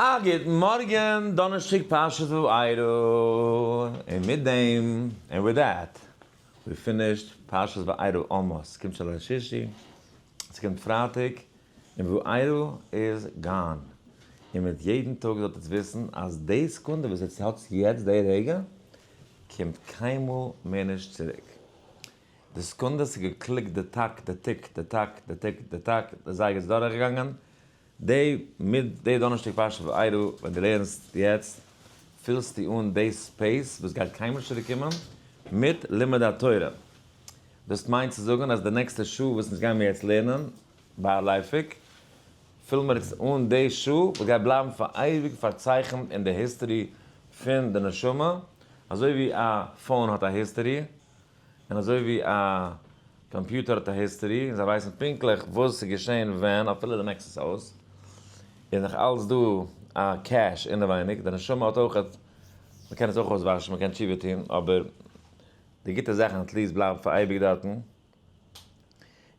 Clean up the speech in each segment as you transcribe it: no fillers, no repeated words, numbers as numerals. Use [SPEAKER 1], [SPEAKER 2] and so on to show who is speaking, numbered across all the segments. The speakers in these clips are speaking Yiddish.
[SPEAKER 1] א גוטן מארגן, דאנערשטאג פרשת וארא, און מיט דעם, and with that, we finished פרשת וארא almost, ס'קומט שוין ליל שישי, ס'קומט פרייטאג, און וארא איז gone. און מיט יעדן טאג זאלט עטס וויסן אז די סעקונדע וואס עטס האטס יעצט די רגע, קומט קיינמאל מער נישט צוריק. די סעקונדע ס'איז געקליקט די טאק, די tick, די טאק, די tick, די טאק, די זייגער איז דורכגעגאנגען, די מיט די דאנערשטאג פרשת וארא ווען דו לערנסט יעצט פילסטו אן די space וואס גייט קיינמאל נישט צוריק קומען מיט לימוד התורה. דאס מיינט צו זאגן אז די נעקסטע שעה וואס אונז גיימיר יעצט לערנען ביילייפיג פילן מיר יעצט אן די שעה וואס גייט בלייבן פאר אייביג פארצייכנט אין די history פון די נשמה, אזוי ווי א phone האט א history און אזוי ווי א קאמפיוטער האט א history און זיי ווייסן פונקטליך וואס איז געשען ווען אפילו די מעקסט עס אויס איז נאך אלץ דא א cache אינעווייניג, די נשמה האט אויך, מען קען עס אויך אויסוואשן, מען קען תשובה טון, אבער די גוטע זאכן at least בלייבן פאר אייביג דארטן,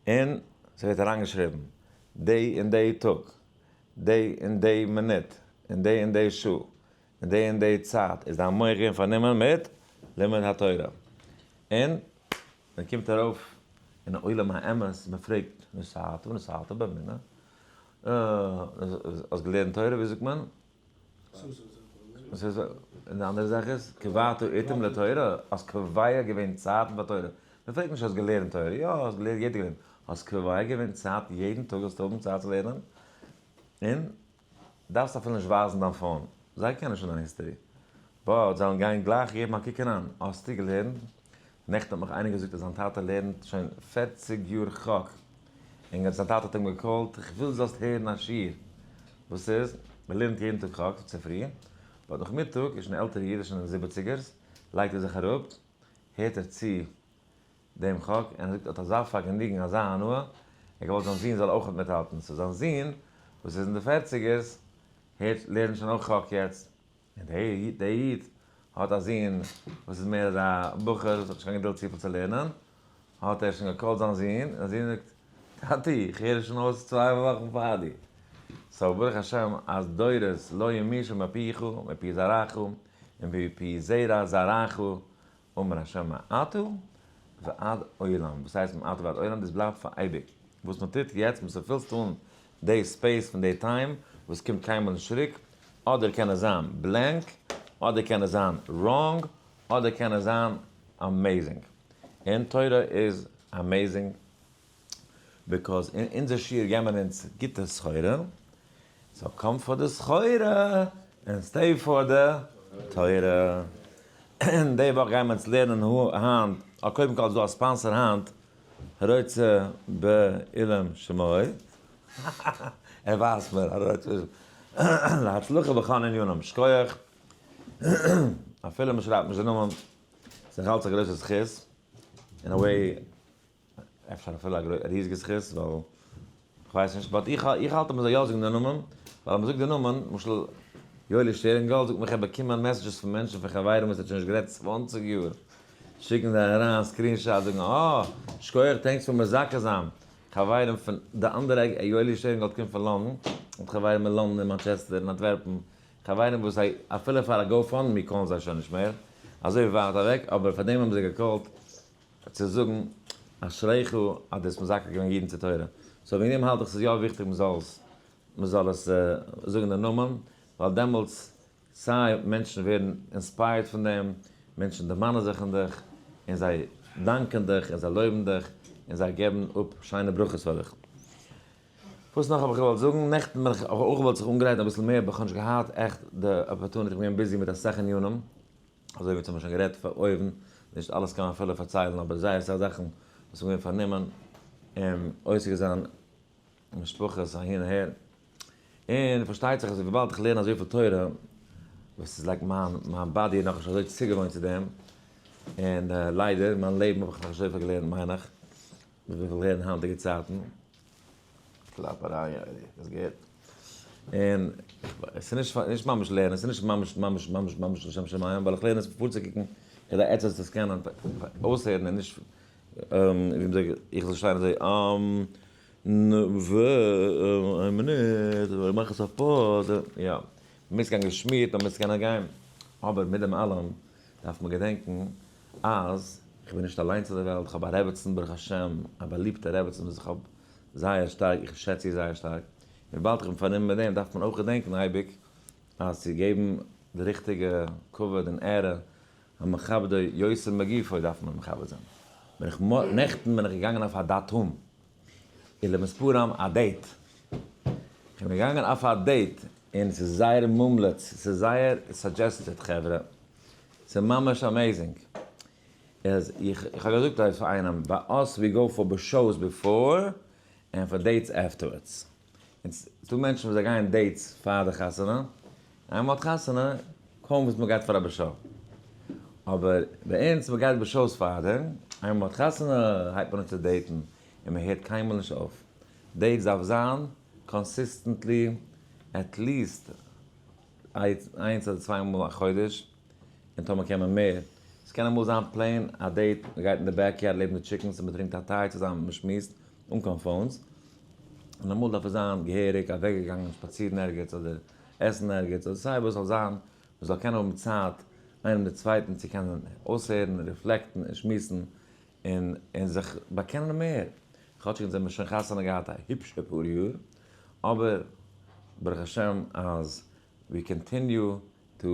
[SPEAKER 1] און ס'ווערט אריינגעשריבן די און די טאג, די און די מינוט, און די און די שעה, אין די און די צייט איז דיין מח געווען פארנומען מיט לימוד התורה, און מען קומט ארויף אין עולם האמת, מען פרעגט נסעת ונסעת באמונה, האסט געלערנט תורה, ווי זאגט מען? און די אנדערע זאך איז, קבעת עתים לתורה, האסט קובע געווען צייטן פאר תורה, מען פרעגט נישט האסט געלערנט תורה, יא האסט געלערנט, יעדער געלערנט, האסט קובע געווען צייט יעדן טאג זאלסטו האבן צייט צו לערנען, און דארפסט אפילו נישט ווייזן דיין phone, זיי קענען שוין דיין history, but זיי וועלן גיין גלייך געבן א קוק אריין, האסטו געלערנט? נעכטן האט מיך איינער געזאגט אז זיין טאטע לערנט שוין 40 יאר חק, און זיין טאטע האט אים געקאלט, איך וויל זאלסט הערן א שיעור, וואס איז? מען לערנט יעדן טאג חק צופרי, but נאכמיטאג איז שוין א עלטערע איד, איז שוין אין די זיבעציגערס, לייגט ער זיך אראפ, הערט ער צו דעם חק, און ער זאגט ער האט אזא פארגעניגן אזא הנאה, ער האט געוואלט זיין זון זאל אויך מיטהאלטן, so זיין זון וואס איז אין די פערציגערס הערט לערנט שוין אויך חק יעצט, און דער איד האט א זון וואס איז מער אזא בחור וואס האט נישט קיין געדולד צופיל צו לערנען, האט ער שוין געקאלט זיין זון, און זיין זון זאגט, טאטי איך הער שוין אויס צוויי וואכן פאר דיר, so ברוך השם אז דורות לא ימושו מפיך ומפי זרעך ומפי זרע זרעך אמר השם מעתה ועד עולם, וואס הייסט מעתה ועד עולם? דאס בלייבט פאר אייביג. וואס מען טוט יעצט, וואס ס'פילסט אן די space פון די time וואס קומט קיינמאל נישט צוריק, אדער קען עס זיין blank, אדער קען עס זיין wrong, אדער קען עס זיין amazing. און תורה איז amazing because אין אונזער שיעור געבן אונז גוטע סחורה, so come פאר די סחורה און stay פאר די תורה. און די וואך גייען מיר אונז לערנען היינט, קודם כל איז דא א sponsor היינט, הרוצה בעילום שמו, ער ווייזט מיר, הרוצה להצלחה בכל ענינים, שכוח, אפילו מען שרייבט נישט די נאמען, ס'איז נאך אלץ א גרויסע זכות, אין א וועי אפשר אפילו א ריזיגע זכות, ווייל כ'ווייס נישט, but איך איך האלט אז מ'זאל יא זאגן די נאמען, ווייל אז מ'זאגט די נאמען, למשל יואלי שטערנגאלד זאגט מיר כ'האב באקומען messages פון מענטשן פון חברים וואס האט שוין נישט גערעדט 20 יאר, שיקן זיי אריין screenshot זאגן אה, שכוח thanks פאר מזכה זיין, חברים פון די אנדערע עק, יואלי שטערנגאלד קומט פון לאנדאן, האט חברים אין לאנדאן און מאנטשעסטער און אנטווערפן, חברים וואס זיי אפילו פאר א GoFundMe קאלן זיי שוין נישט מער, אזוי ווייט אוועק, אבער פאר דעם האבן זיי געקאלט צו זאגן אשריך אז דו האסט מזכה געווען אידן צו תורה. so וועגן דעם האלט איך ס'איז יא וויכטיג מ'זאל עס מ'זאל עס זאגן די נאמען, ווייל דעמאלטס סיי מענטשן ווערן inspired פון דעם, מענטשן דערמאנען זיך אין דיך, און זיי דאנקען דיך, און זיי לויבן דיך, און זיי געבן אפ שיינע ברכות פאר דיך. וואס נאך האב איך געוואלט זאגן? נעכטן בין איך אויך געוואלט זיך אנגרייטן אביסל מער, אבער כ'האב נישט געהאט עכט די opportunity, כ'בין געווען busy מיט אסאך ענינים, אזוי ווי אונז האבן שוין גערעדט פאר אויבן, נישט אלעס קען מען אפילו פארציילן, אבער זייער אסאך זאכן וואס מ'געווען פארנומען און עוסק זיין משפחות אהין אהער, און פארשטייט זיך אז וויבאלד איך לערן אזויפיל תורה, וואס איז like מיין מיין body איז נאכנישט אזוי צוגעוואוינט צו דעם, און ליידער אין מיין לעבן האב איך נאכנישט אזויפיל געלערנט מיין איך, וויפיל איך לערן היינטיגע צייטן. קלאפ אריין יא דאס געהערט. און עס איז נישט נישט ממש לערנען, עס איז נישט ממש ממש ממש ממש לשם שמים, ווייל איך לערן עס פארצוקוקן כדי עטס זאלט עס קענען אויסהערן און נישט ווי מ'זאגט איך זאל שטיין אזוי נו ו איין מינוט איך מאך עס אויף pause, יא. מ'מוז גיין געשמירט, מ'מוז קענען גיין. אבער מיט דעם אלעם דארף מען געדענקן אז איך בין נישט אליינס אויף די וועלט, איך האב א רעבעצן ברוך השם, א באליבטע רעבעצן וואס איך האב זייער שטארק, איך שעץ איר זייער שטארק, און וויבאלד איך בין פארנומען מיט דעם דארף מען אויך געדענקן אייביג אז צו געבן די ריכטיגע כבוד און עהרע, המכבדו יותר מגופו דארף מען מכבד זיין. בין איך נעכטן בין איך געגאנגען אויף א דאטום, און למספרם א date. איך בין געגאנגען אויף א date, און ס'איז זייער מומלץ, ס'איז זייער suggested חברה, ס'איז ממש amazing. איז איך איך האב געזאגט אויף איינעם, ביי us we go for באשאוס before and for dates afterwards. און ס'דא מענטשן וואס זיי גייען dates פאר די חתונה, איינמאל מ'האט חתונה, קוים וואס מ'גייט פאר א באשאו. אבער ביי אונז מ'גייט באשאוס פארדעם, איינמאל מ'האט חתונה הייבט מען אן צו date ן, און מ'הערט קיינמאל נישט אויף. dates דארף זיין consistently at least איינס אדער צוויי מאל א חודש, און טאמער קען מען מער. ס'קען אמאל זיין plain א date, מ'גייט אין די backyard לעבן די chickens און מ'טרינקט א טיי צוזאמען, מ'שמועסט, אן קיין phones. און אמאל דארף עס זיין געהעריג אוועקגעגאנגען שפאצירן ערגעץ אדער עסן ערגעץ אדער סיי וואס זאל זיין, מ'זאל קענען האבן צייט איינעם די צווייטן צו קענען אויסהערן, reflect ן און שמועסן און און זיך באקענען מער. כאטשיג אונז האבן שוין חתונה געהאט א היפשע פאר יאר, אבער ברוך השם אז we continue to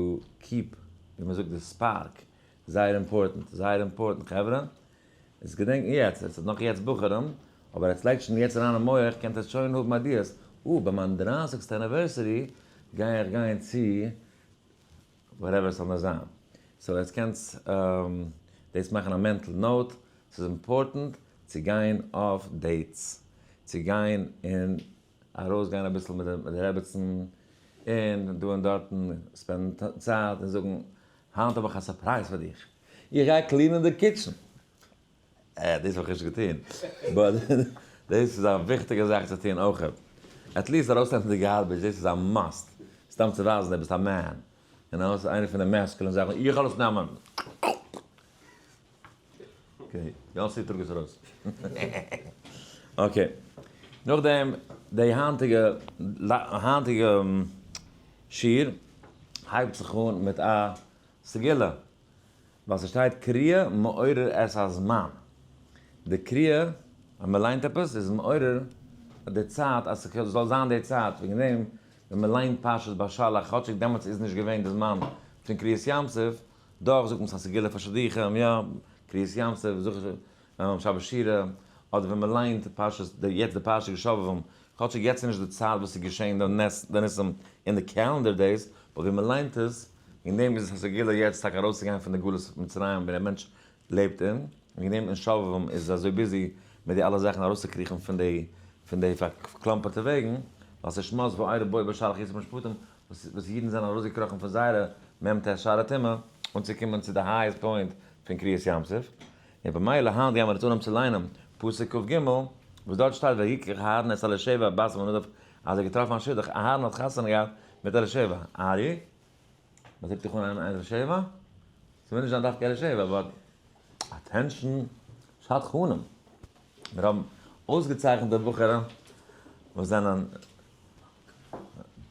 [SPEAKER 1] keep, ווי מ'זאגט די spark, זייער important, זייער important חברה, עס געדענקן יעצט, עס איז נאך יעצט בחורים, אבער עטס לייגט שוין יעצט אריין אין מח, קענט עטס שוין האבן ideas, אה, ביי מיין דרייסיגסטע anniversary גיי איך גיין צו whatever עס זאל נאר זיין. so עטס קענטס דאס מאכן א mental note, ס'איז important צו גיין אויף dates, צו גיין און ארויסגיין אביסל מיט די רעבעצן, און דא און דארטן spend ן צייט און זאגן, היינט האב איך א surprise פאר דיך, איך גיי clean ען די kitchen. אה, דאס האב איך נישט געטון, but דאס איז א וויכטיגע זאך צו טון אויך. at least ארויסנעמען די garbage, דאס איז א must. סתם צו ווייזן דו ביסט א man. You know, ס'איז איינע פון די masculine זאכן, איך זאל עס נעמען. okay, יאסי טראג עס ארויס. okay, נאכדעם די היינטיגע היינטיגע שיעור הייבט זיך אן מיט א סגולה. ווייל ס'שטייט קריאה מעורר את הזמן. די קריאה אז מ'ליינט עפעס איז מעורר די צייט אז ס'זאל זיין די צייט, וועגן דעם ווען מ'ליינט פרשת בשלח כאטשיג דעמאלטס איז נישט געווען די זמן פון קריעת ים סוף, דאך זאגט מען ס'איז א סגולה פאר שידוכים, יא, קריעת ים סוף, זכר שבת שירה, אדער ווען מ'ליינט פרשת די יעצט די פרשה שובבים, כאטשיג יעצט איז נישט די צייט וואס איז געשען די נס די ניסים אין די calendar days, but ווען מ'ליינט עס, וועגן דעם איז עס א סגולה יעצט טאקע ארויסצוגיין פון די גלות מצרים ווען א מענטש לעבט אין, וועגן דעם אין שובבים איז אזוי busy מיט די אלע זאכן ארויסצוקריכן פון די פון די פארקלאמפערטע וועגן, ווייל ס'איז שמות וארא בוא בשלח יצא משפטים וואס אידן זענען ארויסגעקראכן פון זייערע מ ט שערי טומאה אנצוקומען צו די highest point פון קריעת ים סוף, און במילא היינט גייען מיר יעצט אנהויבן צו ליינען פסוק כ ג, וואס דארט שטייט ויקח אהרן את אלישבע בת עמינדב, אז ער האט געטראפן א שידוך, אהרן האט חתונה געהאט מיט אלישבע, ארי, וואס הייבט זיך אן אלישבע? ס'מוז נישט זיין דווקא אלישבע, but attention שדכנים, מיר האבן אויסגעצייכנטע בחורים וואס זענען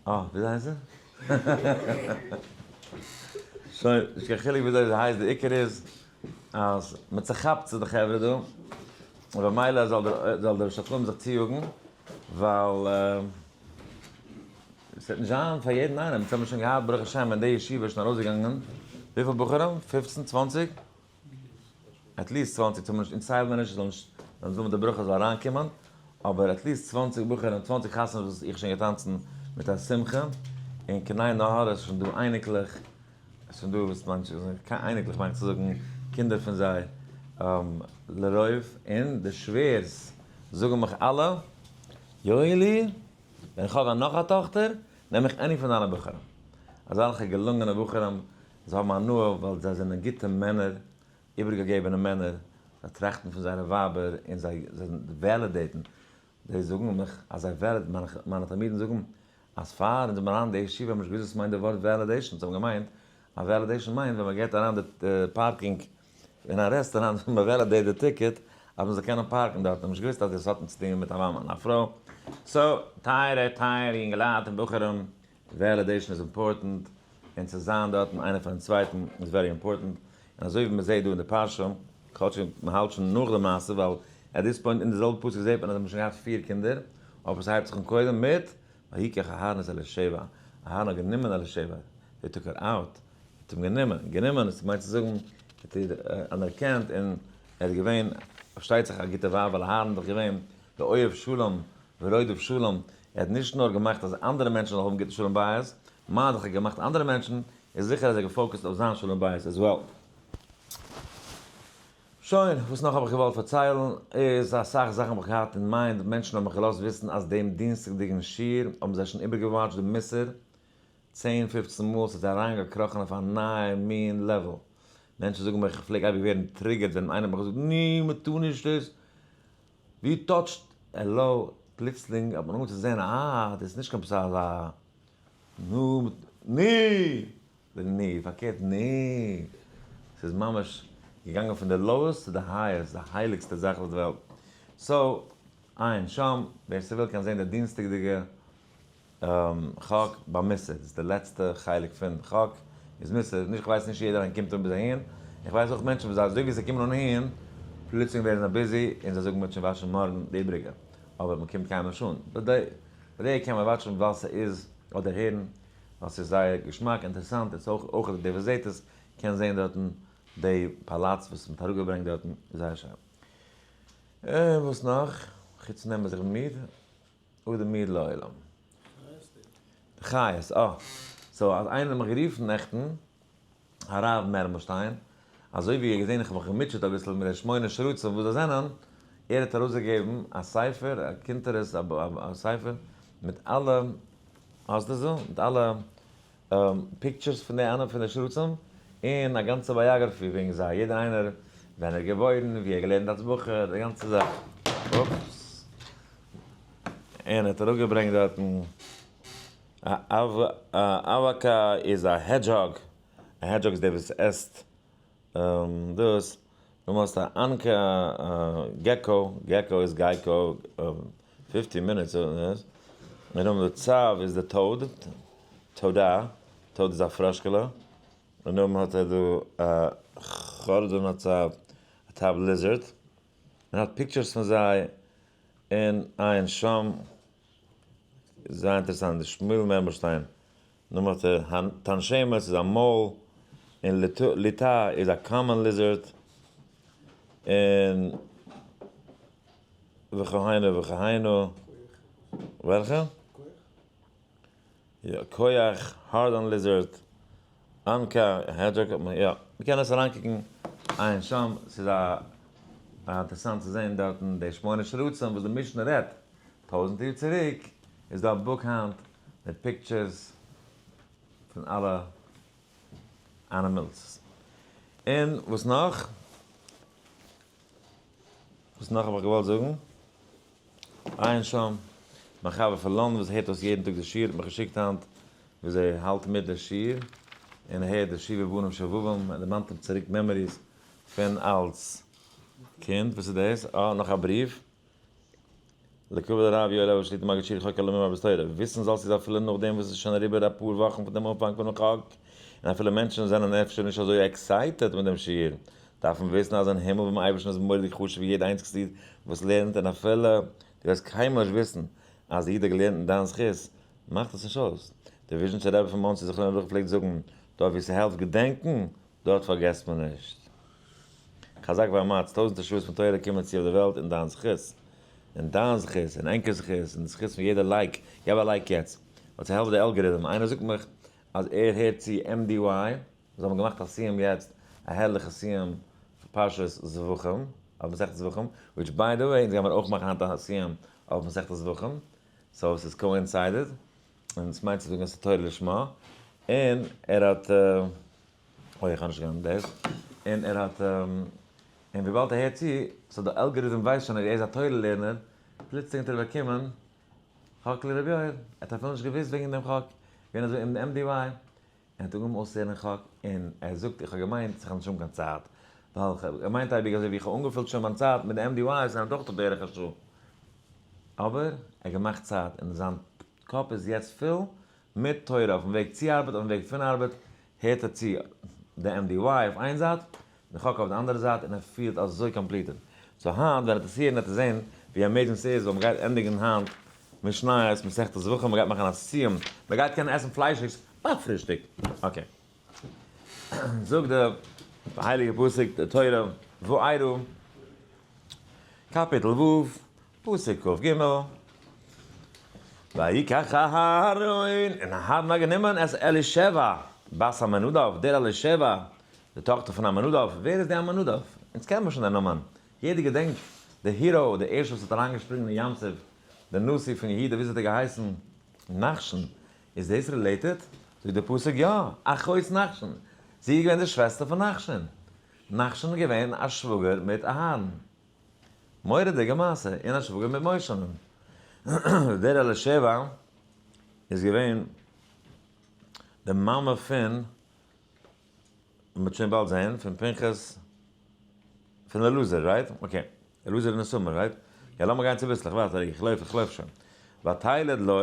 [SPEAKER 1] אה, וויאזוי הייסט זי? שוין, נישט קיין חילוק וויאזוי זי הייסט, די עיקר איז אז מען צעכאפט צו די חברה דא, און במילא זאל דער זאל דער שדכן זיך צויאגן, ווייל עס וועט נישט זיין פאר יעדן איינעם, אונז האבן שוין געהאט ברוך השם אין די ישיבה איז שוין ארויסגעגאנגען וויפיל בחורים? פופצן? צוואנציג? at least 20, צו נישט, אונז ציילן מיר נישט, זאל נישט, זאל זאגן די ברכה זאל אריינקומען, אבער at least 20 בחורים, 20 חתונות וואס איך שוין געטאנצן מיט א שמחה, און קיין עין הרע, עס איז שוין דא אייניקלעך, עס איז שוין דא וואס מיינט קיין אייניקלעך מיינט צו זאגן קינדער פון זיי, לרוב, און די שווערס זאגן מיך אלע, יואלי, ווען איך האב נאך א טאכטער, נעם איך any פון דיינע בחורים. אזעלכע געלונגענע בחורים, זיי האבן הנאה ווייל זיי זענען גוטע מענער, איבערגעגעבענע מענער, זיי טראכטן פון זייערע ווייבער און זיי validate ן, זיי זאגן מיך אז זיי validate ן, מיינע תלמידים זאגן אז פאר אונז זענען אריין אין די ישיבה האבן מיר נישט געוואוסט וואס מיינט די ווארט validation, זיי האבן געמיינט אז validation מיינט ווען מען געבט אריין די parking אין א רעסטוראנט און מען validate די ticket אז מען זאל קענען פארקן דארט, האבן נישט געוואוסט אז דאס האט צו טון מיט א מאן און א פרוי. so, טייערע טייערע יונגעלייט און בחורים. Validation איז important, און צו זיין דארטן איינער פארן צווייטן איז very important, און אזוי ווי מ'זעט דא אין די פרשה, כאטש מ'האלט שוין נאך די מעשה, ווייל at this point אין די זעלבע פסוק זעט מען אז זיי האבן שוין געהאט פיר קינדער, אבער ס'הייבט זיך אן קודם מיט ויקח אהרן את אלישבע, אהרן האט גענומען אלישבע, they took her out, האט אים גענומען, גענומען, עס מיינט צו זאגן, האט איר אנערקענט און ער איז געווען, פארשטייט זיך א גוטע ווייב, ווייל אהרן איז דאך געווען די אוהב שלום ורודף שלום, ער האט נישט נאר געמאכט אז אנדערע מענטשן זאלן האבן גוטע שלום בית, מה דאך ער האט געמאכט אנדערע מענטשן, איז זיכער אז ער האט גע focused אויף זיין שלום בית as well. שוין, וואס נאך האב איך געוואלט פארציילן, איז אסאך זאכן האב איך געהאט אין mind, מענטשן האבן מיך געלאזט וויסן אז דעם דינסטאג'דיגן שיעור האבן זיי שוין איבערגע watch ט די מוסר צען פופצן מאל, ס'האט זיי אריינגעקראכן אויף א נייע מין level. מענטשן זאגן מיר איך פלעג אייביג ווערן triggered ווען איינער האט מיך געזאגט ני מ'טאר נישט דאס, ווי touched העלא, פלוצלינג האט מען אנגעהויבן צו זען אה דאס איז נישט קיין פסק אזא נו ני! די ני, פארקערט ני! ס'איז ממש געגאנגען פון די lowest צו די highest, די הייליגסטע זאך אויף די וועלט. So, עיין שם, ווער ס'וויל קען זען די דינסטאג'דיגע חק ביי מוסר, דאס איז די לעצטע חלק פון חק, איז מוסר, נישט כ'ווייס נישט יעדער איינער קומט אן ביז אהין, איך ווייס אויך מענטשן וואס אזוי ווי זיי קומען אן אהין, פלוצלינג ווערן זיי busy און זיי זאגן מ'וועט שוין watch ן מארגן די איבריגע, אבער מ'קומט קיינמאל נישט אן, but די קען מען watch ן ווייל ס'איז, אדער הערן. ווייל ס'איז זייער געשמאק, אינטערעסאנט, און ס'אויך אויך דער וואס זעט עס קען זען דארטן די פאלאץ וואס מ'האט אראפגעברענגט דארטן, זייער שיין. און וואס נאך? חוץ פון דעם וואס איך בין מיד, אדם מיד לעולם. די חיות, אה. So אז איינער האט מיך גערופן נעכטן, הרב מערמלשטיין, אזוי ווי ער האט געזען איך האב מיך געמוטשעט אביסל מיט די שמונה שרצים וואס זיי זענען, ער האט ארויסגעגעבן א ספר, א קונטרס, א ספר, מיט אלע, האסט דאס דא? מיט אלע pictures פון די אלע פון די שרצים, און א גאנצע biography וועגן זיי, יעדער איינער ווען ער איז געבוירן, ווי ער האט געלערנט אלס בחור, די גאנצע זאך. אופס. און ער האט אראפגעברענגט דארטן. א אוואקא איז א hedgehog, א hedgehog איז דער וואס עסט דאס, נאכדעם האסטו א אנקע gecko, gecko איז Geico, fifteen minutes און נאכדעם די צב איז די toad, תודה, toad איז א פראשקעלע, און נאכדעם האט ער דא א חרדון הצב, א טב lizard, און האט pictures פון זיי אין עיין שם. זייער אינטערעסאנט, די שמואל מערמלשטיין נאמען האט ער, תנשמת איז א mole, און ליטא איז א common lizard, און וכהנה וכהנה, וועלכע? יא, כח, hardon lizard, אנקא, hedgehog, יא, מ'קען עס אריינקוקן עיין שם, ס'איז א אינטערעסאנט צו זען דארטן די שמונה שרצים וואס די משנה רעדט טויזנט יאר צוריק, איז דא א book היינט מיט pictures פון אלע animals. און וואס נאך? וואס נאך האב איך געוואלט זאגן? עיין שם, מיין חבר פון לאנדאן וואס הערט אויס יעדן טאג די שיעור האט מיך געשיקט היינט וויאזוי ער האלט מיט די שיעור, און ער הערט די שובו בנים שובבים, ער דערמאנט אים צוריק memories פון אלס קינד, וואס איז דאס? אה, נאך א בריוו. לכבוד הרב יואל אבער שליט"א מגיד שיעור חוק הלאומי מרביץ תורה, וויסן זאלסטו אז אפילו נאכדעם וואס עס איז שוין אריבער אפאר וואכן פון דעם אנפאנג פונעם חק, און אפילו מענטשן זענען אפשר נישט אזוי excited מיט דעם שיעור, דארף מען וויסן אז אין הימל ביים אייבערשטן איז מורא'דיג חשוב יעדע איינציגסטע איד וואס לערנט און אפילו דו וועסט קיינמאל נישט וויסן אז די איד האט געלערנט אין דיין זכות, מאכט עס נישט אויס. דער וויזשניצער רבי פון מאנסי זכרונו לברכה פלעגט זאגן, דארט וואו ס'העלפט געדענקן, דארט פארגעסט מען נישט. חזק ואמץ, טויזנטער שעות פון תורה קומען צו אויף די וועלט אין דיין זכות. אין דיין זכות, אין ענקער זכות, אין די זכות פון יעדע like, געב א like יעצט, ווייל ס'העלפט די algorithm. איינער זאגט מיך אז ער הערט צו MDY, זיי האבן געמאכט א סיום יעצט, א הערליכע סיום פאר פרשת זבחים, אויף מסכת זבחים, which by the way, אונז גיימיר אויך מאכן היינט א סיום אויף מסכת זבחים, so ס'איז coincided, און ס'מיינט צו זאגן אז ס'איז תורה לשמה, און ער האט, אוי איך האב נישט גענומען דאס, און ער האט, און וויבאלד ער הערט צו, so די algorithm ווייסט שוין אז ער איז א תורה לערנער, פלוצלינג האט ער באקומען חק לרבי יואל, ער האט אפילו נישט געוואוסט וועגן דעם חק, געווען אזוי אין MDY, ער האט אנגעהויבן אויסצוהערן חק, און ער זאגט איך האב געמיינט איך האב נישט האבן קיין צייט, ווייל איך האב געמיינט אייביג אזוי ווי איך האב אנגעפילט שוין מיין צייט מיט די MDY זענען דאך דא בערך א שעה, אבער ער האט געמאכט צייט און זיין קאפ איז יעצט פול מיט תורה אויפן וועג צו ארבעט, אויפן וועג פון ארבעט, הערט ער צו די MDY אויף איין זייט, די חק אויף די אנדערע זייט, און ער פילט אזוי completed. So היינט ווען ער וועט עס הערן וועט ער זען ווי amazing ס'איז, ווייל מ'גייט ענדיגן היינט משניות, מסכת זבחים, מ'גייט מאכן א סיום, מ'גייט קענען עסן פליישיגס ביי פרישטאג. Okay. זאגט די הייליגע פסוק, די תורה, וארא, קאפיטל ו', פסוק כ"ג, ויקח אהרן, און אהרן האט גענומען את אלישבע בת עמינדב, דער אלישבע, די טאכטער פון עמינדב. ווער איז די עמינדב? אונז קען מיר שוין דער נאמען, יעדער געדענקט די hero, די ערשטע וואס האט אריינגעשפרינגען אין ים סוף, דער נשיא פון יהודה, וויאזוי האט ער געהייסן? נחשון. איז דאס related? זאגט דער פסוק יא, אחות נחשון, זי איז געווען די שוועסטער פון נחשון. נחשון איז געווען א שוואגער מיט אהרן. מורא'דיגע מעשה, און א שוואגער מיט משה'ן. דער אלישבע איז געווען די מאמע פון, מ'וועט שוין באלד זעהן, פון פנחס, פון אלעזר, right? Okay, אלעזר און איתמר, right? יא, לאמיר גיין צוביסלעך, ווייטער, איך לויף, איך לויף שוין. ותלד לו,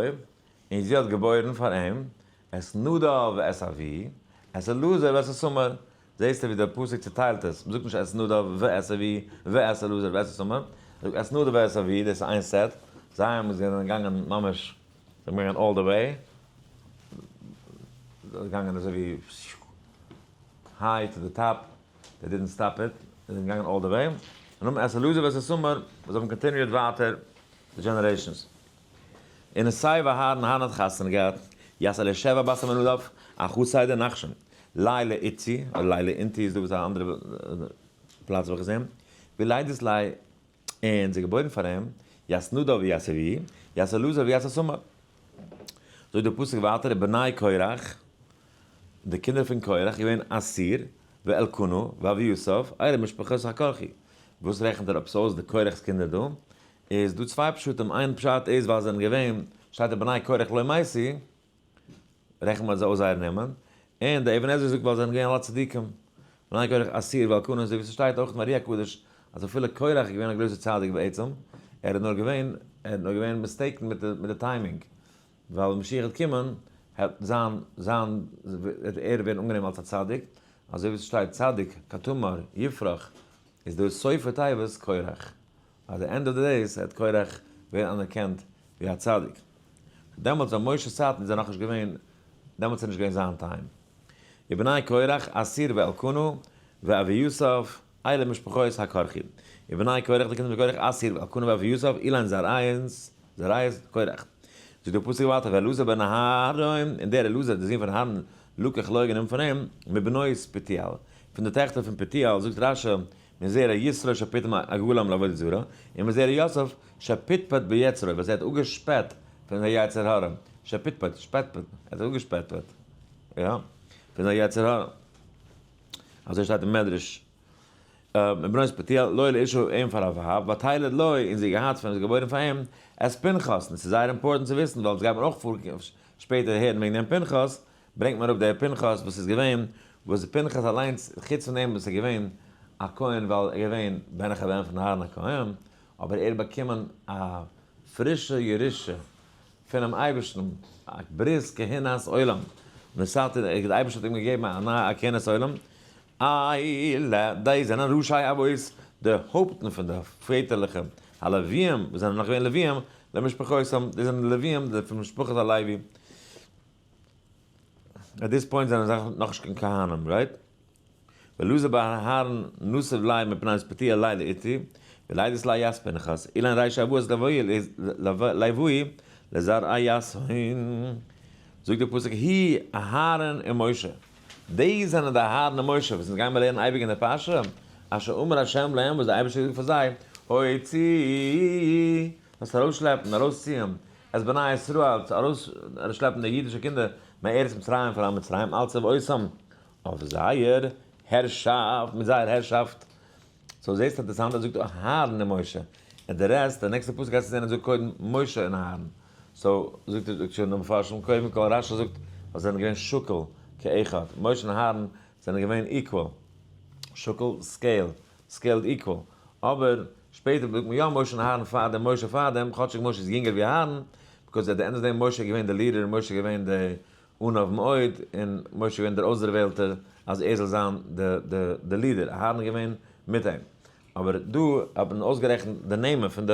[SPEAKER 1] און זי האט געבוירן פאר אים, את נדב ואת אביהוא, את אלעזר ואת איתמר. זעהסטו ווי דער פסוק צוטיילט עס, מ'זאגט נישט את נדב ואת אביהוא ואת אלעזר ואת איתמר, מ'זאגט את נדב ואת אביהוא, דאס איז איין set, זיי האבן זענען געגאנגען ממש, זיי זענען געגאנגען all the way, זיי זענען געגאנגען אזוי ווי high to the top, they didn't stop it, זיי זענען געגאנגען all the way, און נאכדעם את אלעזר ואת איתמר, וואס האבן continued ווייטער די generations. און ותבא אהרן, אהרן האט חתונה געהאט, ית אלישבע בת עמינדב, אחתיה דנחשון, לילא איתתא, אדער לילא אינתי איז דא וואס א אנדערע פלאץ האב איך געזען, ולידת ליה, און זי געבוירן פאר אים, ית נדב וית אביהוא, ית אלעזר וית איתמר. זאגט דער פסוק ווייטער ובני קרח, די קינדער פון קרח געווען אסיר, ואלקנה, ואביסף, אלה משפחות הקרחי. וואס רעכנט ער עפעס אויס די קרח'ס קינדער דא? איז דא צוויי פשטים, איין פשט איז ווייל זיי זענען געווען, שטייט ובני קרח לא מתו, רעכנט מען זיי אויס זייער נעמען, און די אבן עזרא זאגט ווייל זיי זענען געווען אלע צדיקים, בני קרח אסיר ואלקנה, אזוי ווי ס'שטייט אויך אין ארי הקדוש אז אפילו קרח איז געווען א גרויסער צדיק בעצם, ער איז נאר געווען, ער האט נאר געווען mistaken מיט די timing, ווייל ווען משיח וועט קומען העט זיין זיין וועט ער ווערן אנגענומען אלס א צדיק, אזוי ווי ס'שטייט צדיק כתמר יפרח, איז דא סופי תיבות קרח. at the end of the days העט קרח ווערן אנערקענט ווי א צדיק. דעמאלטס ווען משה'ס צייטן איז ער נאכנישט געווען, דעמאלטס איז נישט געווען זיין time. ובני קרח אסיר ואלקנה ואביסף אלה משפחות הקרחי. ובני קרח די קינדער פון קרח אסיר ואלקנה ואביסף אלין זרעי'ס זרעי'ס קרח. זאגט דער פסוק ווייטער ואלעזר בן אהרן, און דער אלעזר דער זון פון אהרן לקח לו גענומען פון אים מבנות פוטיאל, פון די טעכטער פון פוטיאל, זאגט רש"י מזרע יתרו שפיטם עגלים לעבודה זרה, און מזרע יוסף שפטפט ביצרו, וואס ער האט אפגעשפעט פון זיין יצר הרע, שפטפט, שפטפט, ער האט אפגעשפעטפעט, יא, פון זיין יצר הרע. אזוי שטייט אין מדרש. מבנות פוטיאל, לו לאשה אים פאר א ווייב, ותלד לו, און זי געהאט פון, איז געבוירן פאר אים, את פנחס, און עס איז זייער important צו וויסן, ווייל עס גייט מען אויך שפעטער הערן וועגן דעם פנחס, ברענגט מען אראפ דער פנחס וואס איז געווען, וואס פנחס אליינס, חוץ פון דעם וואס ער געווען א כהן ווייל ער געווען בן אחר בן פון אהרן הכהן, אבער ער האט באקומען א פרישע ירושה פונעם אייבערשטן, א ברית כהונת עולם, נתתי, דער אייבערשטער האט אים געגעבן א נייע כהונת עולם, אלה, די זענען ראשי אבות, די הויפטן פון די פעטערליכע הלוויים, וואס זענען נאך געווען לוויים, למשפחותם, די זענען לוויים פון משפחת הלוי. at this point זענען זיי נאכנישט קיין כהנים, right? ואלעזר בן אהרן נסיב לה מבנות פוטיאל לילא אתתא, ולידת ליה ית פנחס, אלין ראשי אבות לויה לזרעיהון. זאגט דער פסוק הוא אהרן ומשה, די זענען די אהרן און משה וואס אונז גיימער לערנען אייביג אין די פרשה, אשר אמר ה' להם וואס דער אייבערשטער האט געזאגט פאר זיי, הוציאו, זאלסט ארויסשלעפן, ארויסציען, את בני ישראל, צו ארויסשלעפן די אידישע קינדער מארץ מצרים פון לאנד מצרים, על צבאותם, אויף זייער הערשאפט, מיט זייער הערשאפט. so זעסט אינטערעסאנט ער זאגט אהרן און משה, און די rest, די נעקסטע פסוק גייסטו זען ער זאגט קודם משה און אהרן. so זאגט ער, זאגט שוין די מפרשים, קודם כל רש"י זאגט אז זיי זענען געווען שקול כאחד, משה און אהרן זענען געווען equal, שקול scale, scaled equal, אבער שפעטער זאגט מען יא משה און אהרן פאר דעם, משה פאר דעם, כאטשיג משה איז יונגער ווי אהרן, because at the end of the day משה איז געווען די leader און משה איז געווען די. עניו מאוד, און משה איז געווען דער אויסדערוועלטער אז ער זאל זיין די leader, אהרן איז געווען מיט אים. אבער דא האט מען אויסגערעכנט די נעמען פון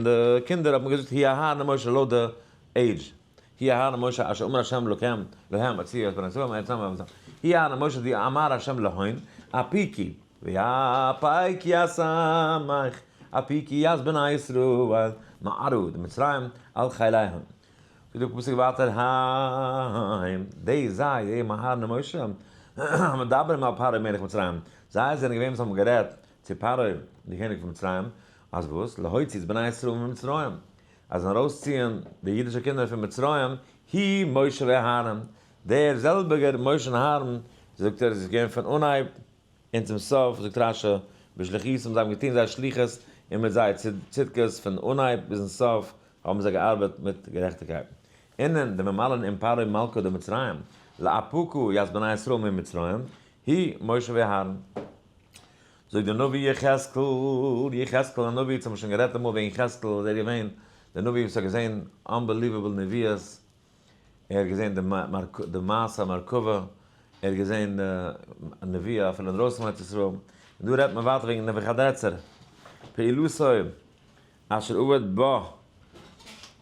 [SPEAKER 1] די קינדער, האט מען געזאגט הוא אהרן ומשה לויט די עידזש, הוא אהרן ומשה אשר אמר השם להם להם הוציאו את בני ישראל מארץ מצרים, הוא אהרן ומשה די אמר השם להון אפיקי ויפיקי אסמך אפיקי אז בני ישראל מערו די מצרים על חיליהם. זאגט דער פסוק ווייטער הם, די זיי, די אהרן און משה, מדברים אל פרעה מלך מצרים, זיי זענען געווען וואס האבן גערעדט צו פרעה די קעניג פון מצרים, אז וואס? להוציא את בני ישראל ממצרים, אז ארויסציען די אידישע קינדער פון מצרים, הוא משה ואהרן, דער זעלביגער משה און אהרן, זאגט ער, איז געווען פון אנהייב און צום סוף, זאגט רשי, בשליחותם, זיי האבן געטון זייער שליחות און מיט זייער צדקות, פון אנהייב ביזן סוף האבן זיי געארבעט מיט גערעכטיגקייט. אינען די ממלאין עם פרעה מלכא דמצרים, לאפוקא ית בני ישראל ממצרים, הוא משה ואהרן. זאגט דער נביא יחזקאל, יחזקאל הנביא, אונז האבן שוין גערעדט אמאל וועגן יחזקאל, איז ער געווען דער נביא וואס האט געזען unbelievable נביאות, ער האט געזען די מעשה המרכבה, ער האט געזען די נביאה אפילו אינדרויסן פון ארץ ישראל, און דא רעדט מען ווייטער וועגן נבוכדנצר, פעולתו אשר עבד בה,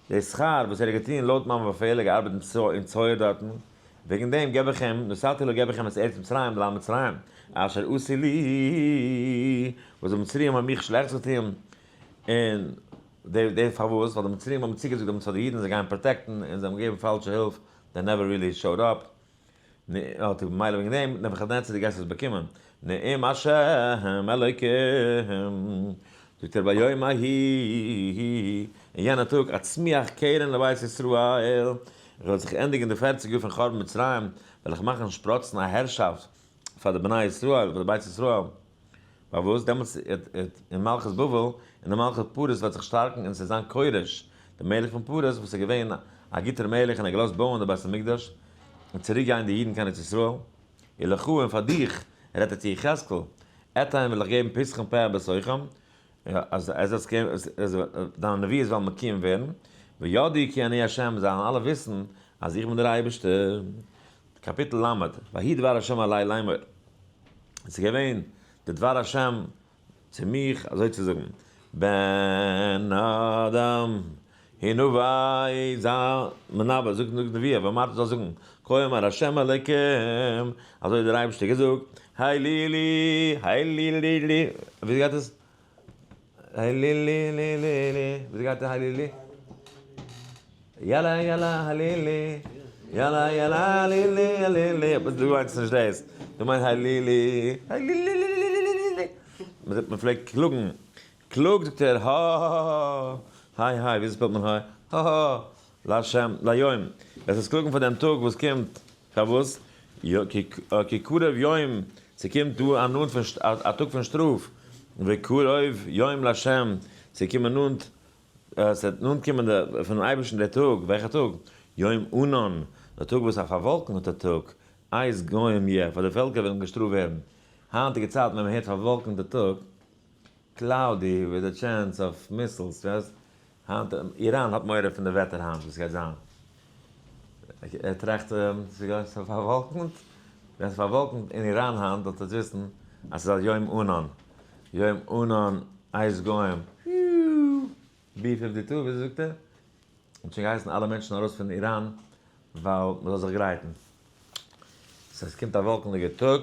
[SPEAKER 1] די שכר וואס ער האט געטון לויט מיין באפעל, ער האט געארבעט אין צוהר דארטן, וועגן דעם געב איך אים, נתתי לו געב איך אים את ארץ מצרים לאנד מצרים, אשר עשו לי, וואס די מצריים האבן מיך שלעכטס געטון, און די פארוואס, ווייל די מצריים האבן צוגעזאגט דעמאלטס פאר די אידן זיי גייען protect ן, און זיי האבן געגעבן פאלשע הילף, they never really showed up. האט ער ממילא וועגן דעם נבוכדנצר די גייסט עס באקומען, נאום השם אלוקים, זאגט ער ביום ההיא, אין יענע טאג אצמיח קרן לבית ישראל, איך וועל זיך ענדיגן די פערציג יאר פון חורבן מצרים, וועל איך מאכן שפראצן א הערשאפט פאר די בני ישראל, פאר די בית ישראל, פארוואס דעמאלטס אין מלכות בבל און די מלכות פרס וועט זיך שטארקן און ס'וועט זיין כורש דער מלך פון פרס וואס איז געווען א גוטער מלך און ער האט געלאזט בויען די בית המקדש און צוריק גיין די אידן קיין ארץ ישראל, ולך און פאר דיך, רעדט ער צו יחזקאל, אתן וועל איך געבן פתחון פה בתוכם, אז דיינע נביאות וועלן מקוים ווערן, וידעו כי אני ה', זיי וועלן אלע וויסן אז איך בין דער אייבערשטער. קאפיטל ל', ויהי דבר השם אלי לאמור, עס איז געווען די דבר השם צו מיך אזוי צו זאגן, בן אדם, הנבא, זיי מנבא, זאג נבואה, ואמרת זאלסט זאגן, כה אמר השם אלוקים, אזוי האט דער אייבערשטער געזאגט, הלילי, הלילי, וויאזוי גייט עס? הלילי, וויאזוי גייט הלילי? יאלא יאלא הלילי, יאלא יאלא הלילי הלילי, אבער דו מיינסט נישט דאס, דו מיינסט הלילי, הלילילילילילילילי, מען פלעגט קלאגן, קלאג זאגט ער, הא היי היי, וויאזוי spell ט מען היי? הא להשם ליום, עס איז קלאגן פאר דעם טאג וואס קומט, פארוואס? כי קרוב יום, ס'קומט דא א נאנט פון א טאג פון שטראף, וקרוב יום להשם, ס'קומען נאנט עס וועט נאנט קומען דער פונעם אייבערשטן דער טאג, וועלכער טאג? יום ענן, דער טאג וואס א פארוואלקנטער טאג, עת גוים יהיה, פאר די פעלקער וועלן געשטראפט ווערן. היינטיגע צייטן ווען מען הערט פארוואלקנטע טאג, cloudy with a chance of missiles, ווייסט, היינט, איראן האט מורא פון די וועטער היינט וואס גייט זיין. ער טראכט, ס'איז פארוואלקנט, ווען ס'איז פארוואלקנט אין איראן היינט זאלט עטס וויסן אז ס'איז א יום ענן. יום ענן עת גוים. B 52 וויאזוי זאגט ער? האט שוין געהייסן אלע מענטשן ארויס פון איראן ווייל מ'זאל זיך גרייטן. so עס קומט א וואלקענדיגע טאג,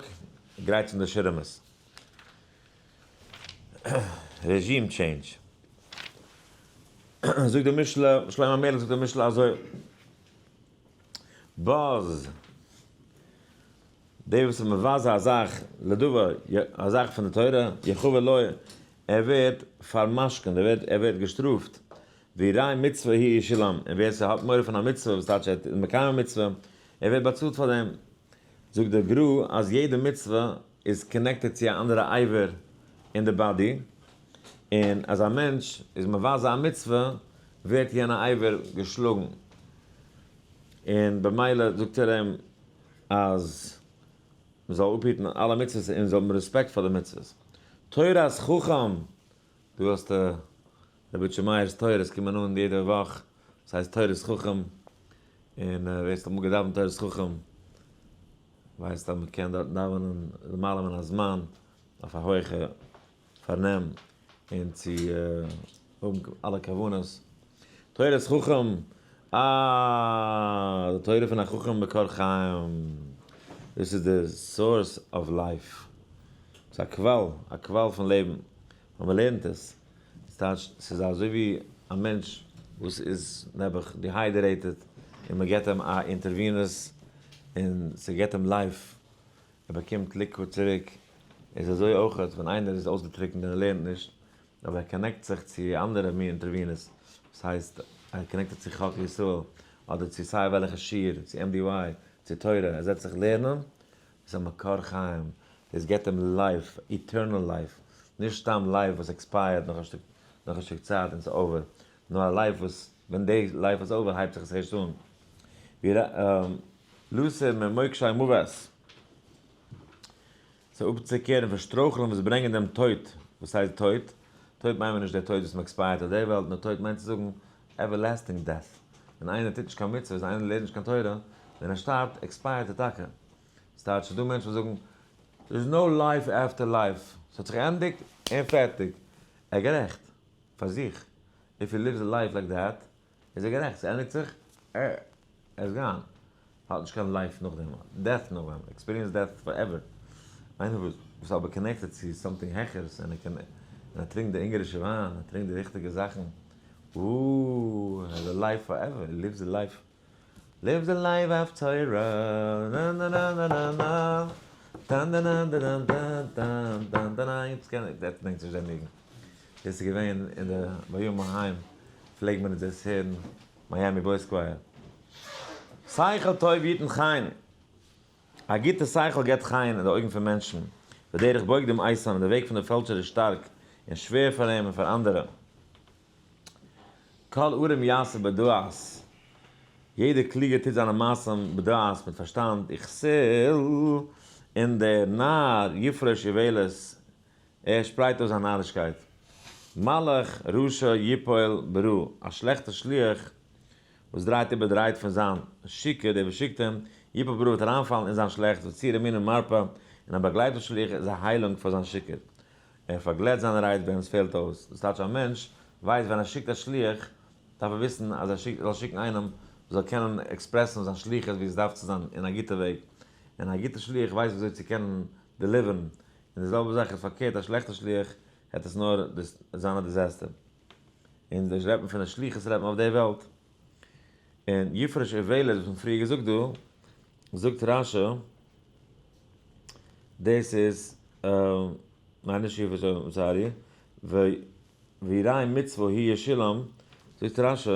[SPEAKER 1] גרייטס אן די שירעמעס. regime change. זאגט די משלי, שלמה המלך זאגט די משלי אזוי, בז. דער וואס איז מבזה א זאך לדבר, א זאך פון די תורה, יחוה לו, ער ווערט פאר'משכונ'ט, ער ווערט ער ווערט געשטראפט, וירא מצוה הוא ישולם, און ווער ס'האט מורא פון א מצוה, וואס טייטש ער איז מקיים א מצוה, ער ווערט באצאלט פאר דעם. זאגט דער גרא אז יעדע מצוה איז connected צו א אנדערע אבר אין די body, און אז א מענטש איז מבזה א מצוה, ווערט יענע אבר געשלאגן, און במילא זאגט ער אים, אז מען זאל אפהיטן אלע מצוות און זאל האבן רעספעקט פאר די מצוות. תורת חכם, דא האסטו רבי איטשע מאיר'ס תורות קומען אן יעדע וואך, וואס הייסט תורת חכם? און ווער ס'האט אמאל געדאווענט תורת חכם ווייסט אז מ'קען דארטן דאווענען למעלה מן הזמן אויף א הויכע פארנעם און צו האבן אלע כוונות. תורת חכם, אה! די תורה פון א חכם מקור חיים, דאס איז די source of life, ס'איז א קוואל, א קוואל פון לעבן, ווען מ'לערנט עס, ס'טייטש ס'איז אזוי ווי א מענטש וואס איז נעבעך dehydrated און מ'געט אים א intravenous און ס'געט אים life, ער באקומט liquid צוריק, איז אזוי אויכעט ווען איינער איז אויסגעטריקנט און ער לערנט נישט, אבער ער connect ט זיך צו אנדערע מין intravenous, וואס הייסט ער connect זיך צו חק ישראל, אדער צו סיי וועלכע שיעור, צו MDY, צו תורה, ער זעצט זיך לערנען, דאס איז א מקור חיים, דאס געבט אים life, eternal life, נישט סתם life וואס expire ט נאך א שטיק צייט און ס'איז over, נאר א life וואס ווען די life איז over הייבט זיך עס ערשט אן. ווי ר' לוסער ממוקשי מוות. צו אפצוקערן פון שטרויכלען וואס ברענגען דעם טויט, וואס הייסט טויט? טויט מיינט מען נישט דער טויט וואס מען expire ט אויף דער וועלט, נאר טויט מיינט צו זאגן everlasting death, ווען איינער טוט נישט קיין מצוות, איינער לערנט נישט קיין תורה, ווען ער שטארבט expire ט ער טאקע. ס'טייטש ס'דא מענטשן וואס זאגן there is no life after life, ס'האט זיך געענדיגט און פערטיג. ער איז גערעכט, פאר זיך, if he lives a life like that, איז ער גערעכט, ס'ענדיגט זיך, ער איז gone, האט נישט קיין life נאכדעם, death נאכדעם, experience death forever. איינער וואס איז אבער connected צו something העכערס און ער קען, און ער טרינקט די אונגארישע וויין, ער טרינקט די ריכטיגע זאכן, אוה, ער האט א life forever, he lives a life, lives a life of תורה, נא נא נא נא נא נא, טאן דא נא דא דאן דאן דאן דאן דאן ניין, יעצט קען איך, יעצט געדענק איך נישט דעם ניגון. דאס איז געווען אין די בימים ההם פלעג מען דאס הערן Miami Boys Choir. שכל טוב יתן חן, א גוטע שכל געבט חן אין די אויגן פון מענטשן, ודרך בוגדים איתן, און די וועג פון די פעלשער איז שטארק און שווער פאר אים און פאר אנדערע. כל ערום יעשה בדעת, יעדער קלוגער טוט זיינע מעשים בדעת מיט פארשטאנד, וכסיל, און דער נאר יפרוש איוולת, ער שפרייט אויס זיין נארישקייט. מלאך רשע יפול ברע, א שלעכטער שליח וואס דרייט איבער די רייד פון זיין שיקער, דער וואס שיקט אים, יפול ברע וועט אריינפאלן אין זיין שלעכטס, וצור אמונה מרפא, און א באגלייבטער שליח איז א היילונג פאר זיין שיקער. ער פארגלעט זיינע רייד ווען עס פעלט אויס. דאס טייטש א מענטש ווייסט ווען ער שיקט א שליח, דארף ער וויסן אז ער זאל שיקן איינעם וואס זאל קענען express ן זיין שליחות ווי עס דארף צו זיין אין א גוטע וועג. און א גוטער שליח ווייסט ווי אזוי צו קענען deliver ן. און די זעלבע זאך איז פארקערט א שלעכטער שליח העט עס נאר זיין א disaster. און דאס רעדט מען פון די שליחות רעדט מען אויף די וועלט. און יפרש איוולת וואס מ'האט פריער געזאגט דא, זאגט רש"י דאס איז, ניין נישט יפרש, sorry, וירא מצוה הוא ישלם, זאגט רש"י,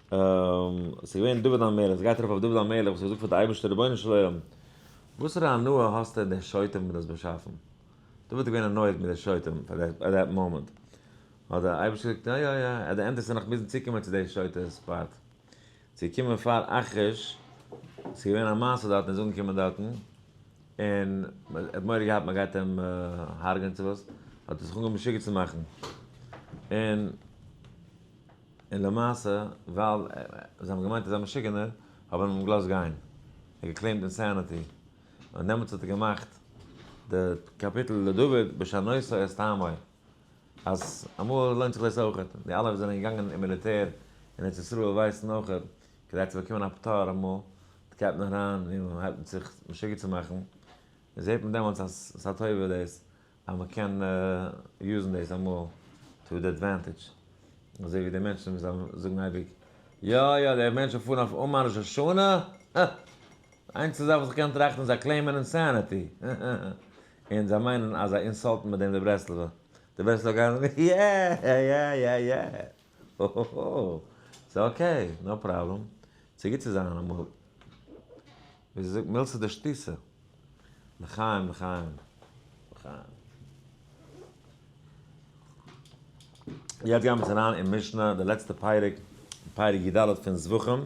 [SPEAKER 1] ס'איז געווען דוד המלך, ס'גייט ארויף אויף דוד המלך וואס האט געזאגט פאר די אייבערשטער רבונו של עולם, וואסערע הנאה האסטו אין די שוטים וואס דו האסט באשאפן? דוד איז געווען annoyed מיט די שוטים פאר that moment, האט דער אייבערשטער געזאגט, יא יא יא, at the end וועסטו נאך מוזן צוקומען צו די שוטה'ס part, צו קומען פאר אכיש, ס'איז געווען א מעשה דארטן, ער איז אנגעקומען דארטן, און ער האט מורא געהאט מען גייט אים הרג'ענען צו וואס, האט ער זיך אנגעהויבן משוגע צו מאכן, און און למעשה ווייל זיי האבן געמיינט ער איז א משוגענער, האבן אים געלאזט גיין, ער האט גע claim ט insanity, און דעמאלטס האט ער געמאכט די קאפיטל לדוד בשנותו את טעמו. אז אמאל לוינט זיך דאס אויכעט, די אלע וואס זענען געגאנגען אין מיליטער אין ארץ ישראל ווייסן אויכעט, כדי צו באקומען א פטור אמאל גייט מען אריין און מען הייבט זיך משוגע צו מאכן, און זעט מען דעמאלטס אז ס'איז א טובה דאס אז מען קען use ן דאס אמאל to the advantage, אזוי ווי די מענטשן וואס זאגן אייביג, יא יא די מענטשן פארן אויף אומאן ראש השנה, הא! די איינציגסטע זאך וואס איך קען טראכטן איז זיי claim ען insanity. און זיי מיינען אז זיי insult ן מיט דעם די ברסלב'ע, די ברסלב'ע גייען זאגן yeah yeah yeah yeah האהאהא, ס'איז okay, no problem, ס'איז גוט צו זיין אמאל, ווי זי זאגט מילתא דשטותא, לחיים לחיים לחיים. יעצט גייען מיר אריין אין משנה, די לעצטע פרק, פרק י"ד פון זבחים,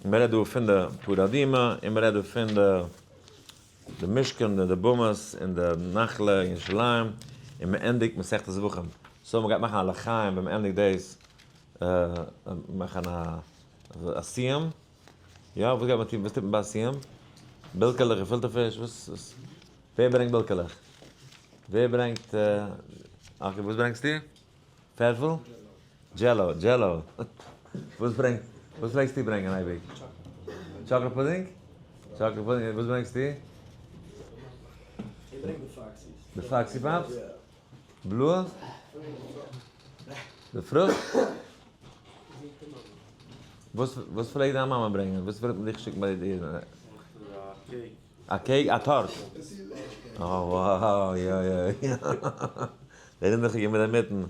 [SPEAKER 1] מען רעדט דא פון די פרה אדומה, און מען רעדט דא פון די די משכן און די במות און די נחלה אין ירושלים, און מען ענדיגט מסכת זבחים, so מען גייט מאכן א לחיים ווען מען ענדיגט דאס, מאכן א סיום. יא, וואס גייט מען טון? וואס טוט מען ביי א סיום? בילקעלעך, געפילטע פיש, וואס וואס? ווער ברענגט בילקעלעך? ווער ברענגט okay, וואס ברענגסטו? פערפל? Jello, Jello. וואס ברענגט, וואס פלעגסטו ברענגען אייביג? Chocolate pudding? Chocolate pudding, וואס ברענגסטו?
[SPEAKER 2] איך ברענג די Foxies.
[SPEAKER 1] די Foxy Pops? בלויע? די פרוכט? וואס וואס פלעגט דיין מאמע ברענגען? וואס פלעגט מען דיך שיקן ביי דיר? א cake? א טארט? אה wow, יא יא יא. די רינדעכיגע מיט די מיטן.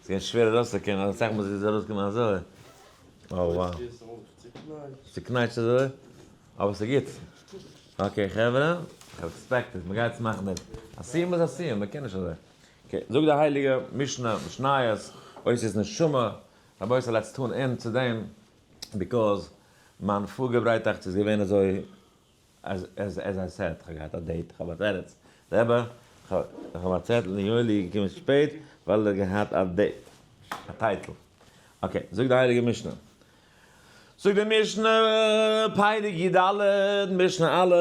[SPEAKER 1] ס'איז געווען שווער ארויסצוקומען, אסאך מאל איז עס ארויסגעקומען אזוי. אה wow. צוקנייטשט אזוי. אבער ס'איז גוט. Okay חברה, איך האב expected, מ'גייט עס מאכן דעם. א סיום איז א סיום, מ'קען נישט אזוי. Okay, זאגט די הייליגע משנה, משניות, אותיות נשמה, רבותי let's tune in צו דעם, because מיין פארגעברייטאכטס איז געווען אזוי, אז as I said, כ'האב געהאט א date, כ'האב א תירוץ, רבי, כ'האב א צעטל און יואלי איז געקומען שפעט ווייל ער האט געהאט א date, א title. Okay, זאגט די הייליגע משנה. זאגט די משנה, פרק י ד, משנה א',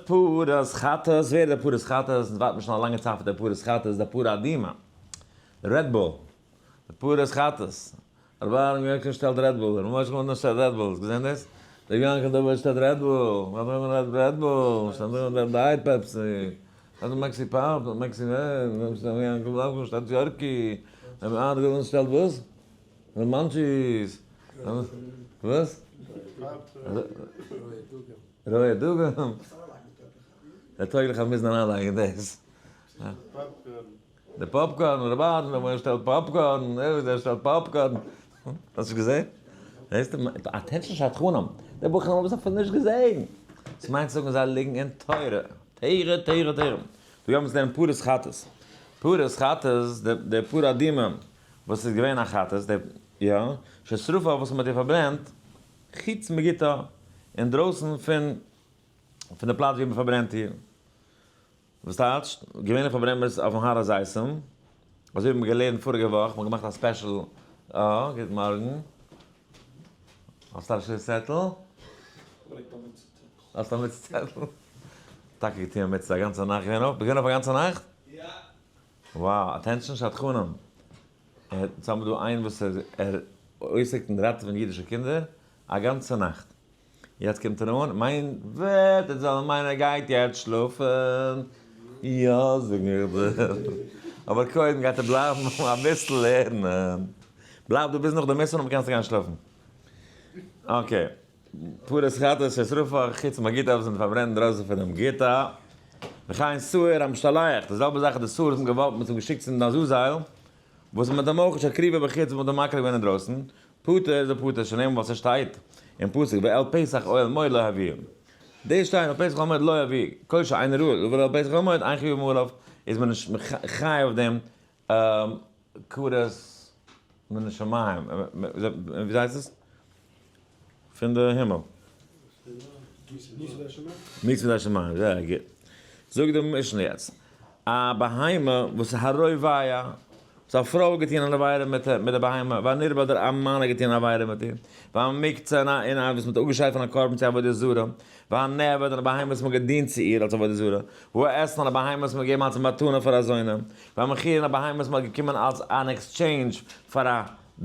[SPEAKER 1] פרת חטאת, ווער איז דער פרת חטאת? אונז ווארט מיר שוין א לאנגע צייט פאר דער פרת חטאת, דער פרה אדומה, די red bull, די פרת חטאת, רבי אהרן יענקל שטעלט Red Bull, רבי משה מנדל שטעלט Red Bull, האסט געזען דאס? רבי יענקל דוד שטעלט Red Bull, רבי אהרן Red Bull, שטעלט Diet Pepsi, שטעלט Maxi Pop, Maxi רבי יענקל בלאפקן שטעלט יארקי, רבי אהרן גולן שטעלט וואס? רבי Munchies, וואס? רויע דגים. דער טויגליכער מוז נאר אריינלייגן דאס. די popcorn, רבי אהרן רבי משה שטעלט popcorn, ער שטעלט popcorn. האסט נישט געזען? זעסט? Attention שדכנים. די בחורים האבן עס אפילו נישט געזען. עס מיינט צו זאגן זיי ליגן אין תורה. תורה, תורה, תורה. דא גיימיר אונז לערנען פרת חטאת. פרת חטאת, די פרה אדומה וואס איז געווען א חטאת, די, יא, ששרפה וואס מען האט איר פארברענט, חוץ מגיתה, אינדרויסן פון פון די פלאץ ווי מען פארברענט איר. וואס טייטש? געווענליך פארברענט מען עס אויפן הר הזיתים, אזוי האבן מיר געלערנט פאריגע וואך, מ'האט געמאכט א special, אה, גוט מארגן. האסט א רשות צעטל? האסט א מצוה צעטל? טאקע געטון א מצוה א גאנצע נאכט, געווען אויף? ביסט געווען אויף א גאנצע נאכט?
[SPEAKER 2] יא.
[SPEAKER 1] Wow, attention שדכנים. יעצט האבן מיר דא איין וואס ער עוסק אין ראטעווען אידישע קינדער א גאנצע נאכט. יעצט קומט ער אן, מיין וועט ער זאל מיינען ער גייט יעצט שלאפן, יא זאג איך דיר, אבער קודם גייט ער בלייבן אביסל לערנען, בלייב דא ביז נאך די מיסע נאכדעם קענסטו גיין שלאפן. Okay, פרת חטאת ששרפה חוץ מגיתה וואס זענען פארברענט אינדרויסן פונעם גיתה, וכן שעיר המשתלח, די זעלבע זאך איז די שעיר וואס מ'האט געוואלט מ'האט אים געשיקט צום עזאזל, וואס מ'האט אים אויך שהקריבה בחוץ וואס מ'האט אים מקריב געווען אינדרויסן, פטור איז ער פטור שנאמר ווייל ס'שטייט אין פסוק ואל פתח אוהל מועד לא יביאו. דאס שטייט אל פתח אוהל מועד לא יביאו, כל שאינו ראוי לבוא אל פתח אוהל מועד אין חיוב עליו איז מען נישט חייב אויף דעם כרת מן השמים, ווי הייסט עס? פון די הימל. מיתה בידי שמים, זייער גוט. זאגט די משנה יעצט, א בהמה וואס איז הרובע, וואס א פרוי האט געטון אן עבירה מיט מיט די בהמה, והנרבע אדער א מאן האט געטון אן עבירה מיט איר, והמוקצה און א וואס מען האט אפגעשיידט פון א קרבן צו עבודה זרה, והנעבד און א בהמה וואס מען האט געדינט צו איר אלס עבודה זרה, והאתנן א בהמה וואס מען האט געגעבן אלס מתנה פאר א זונה, והמכורה און א בהמה וואס מען האט געקומען אלס אן exchange פאר א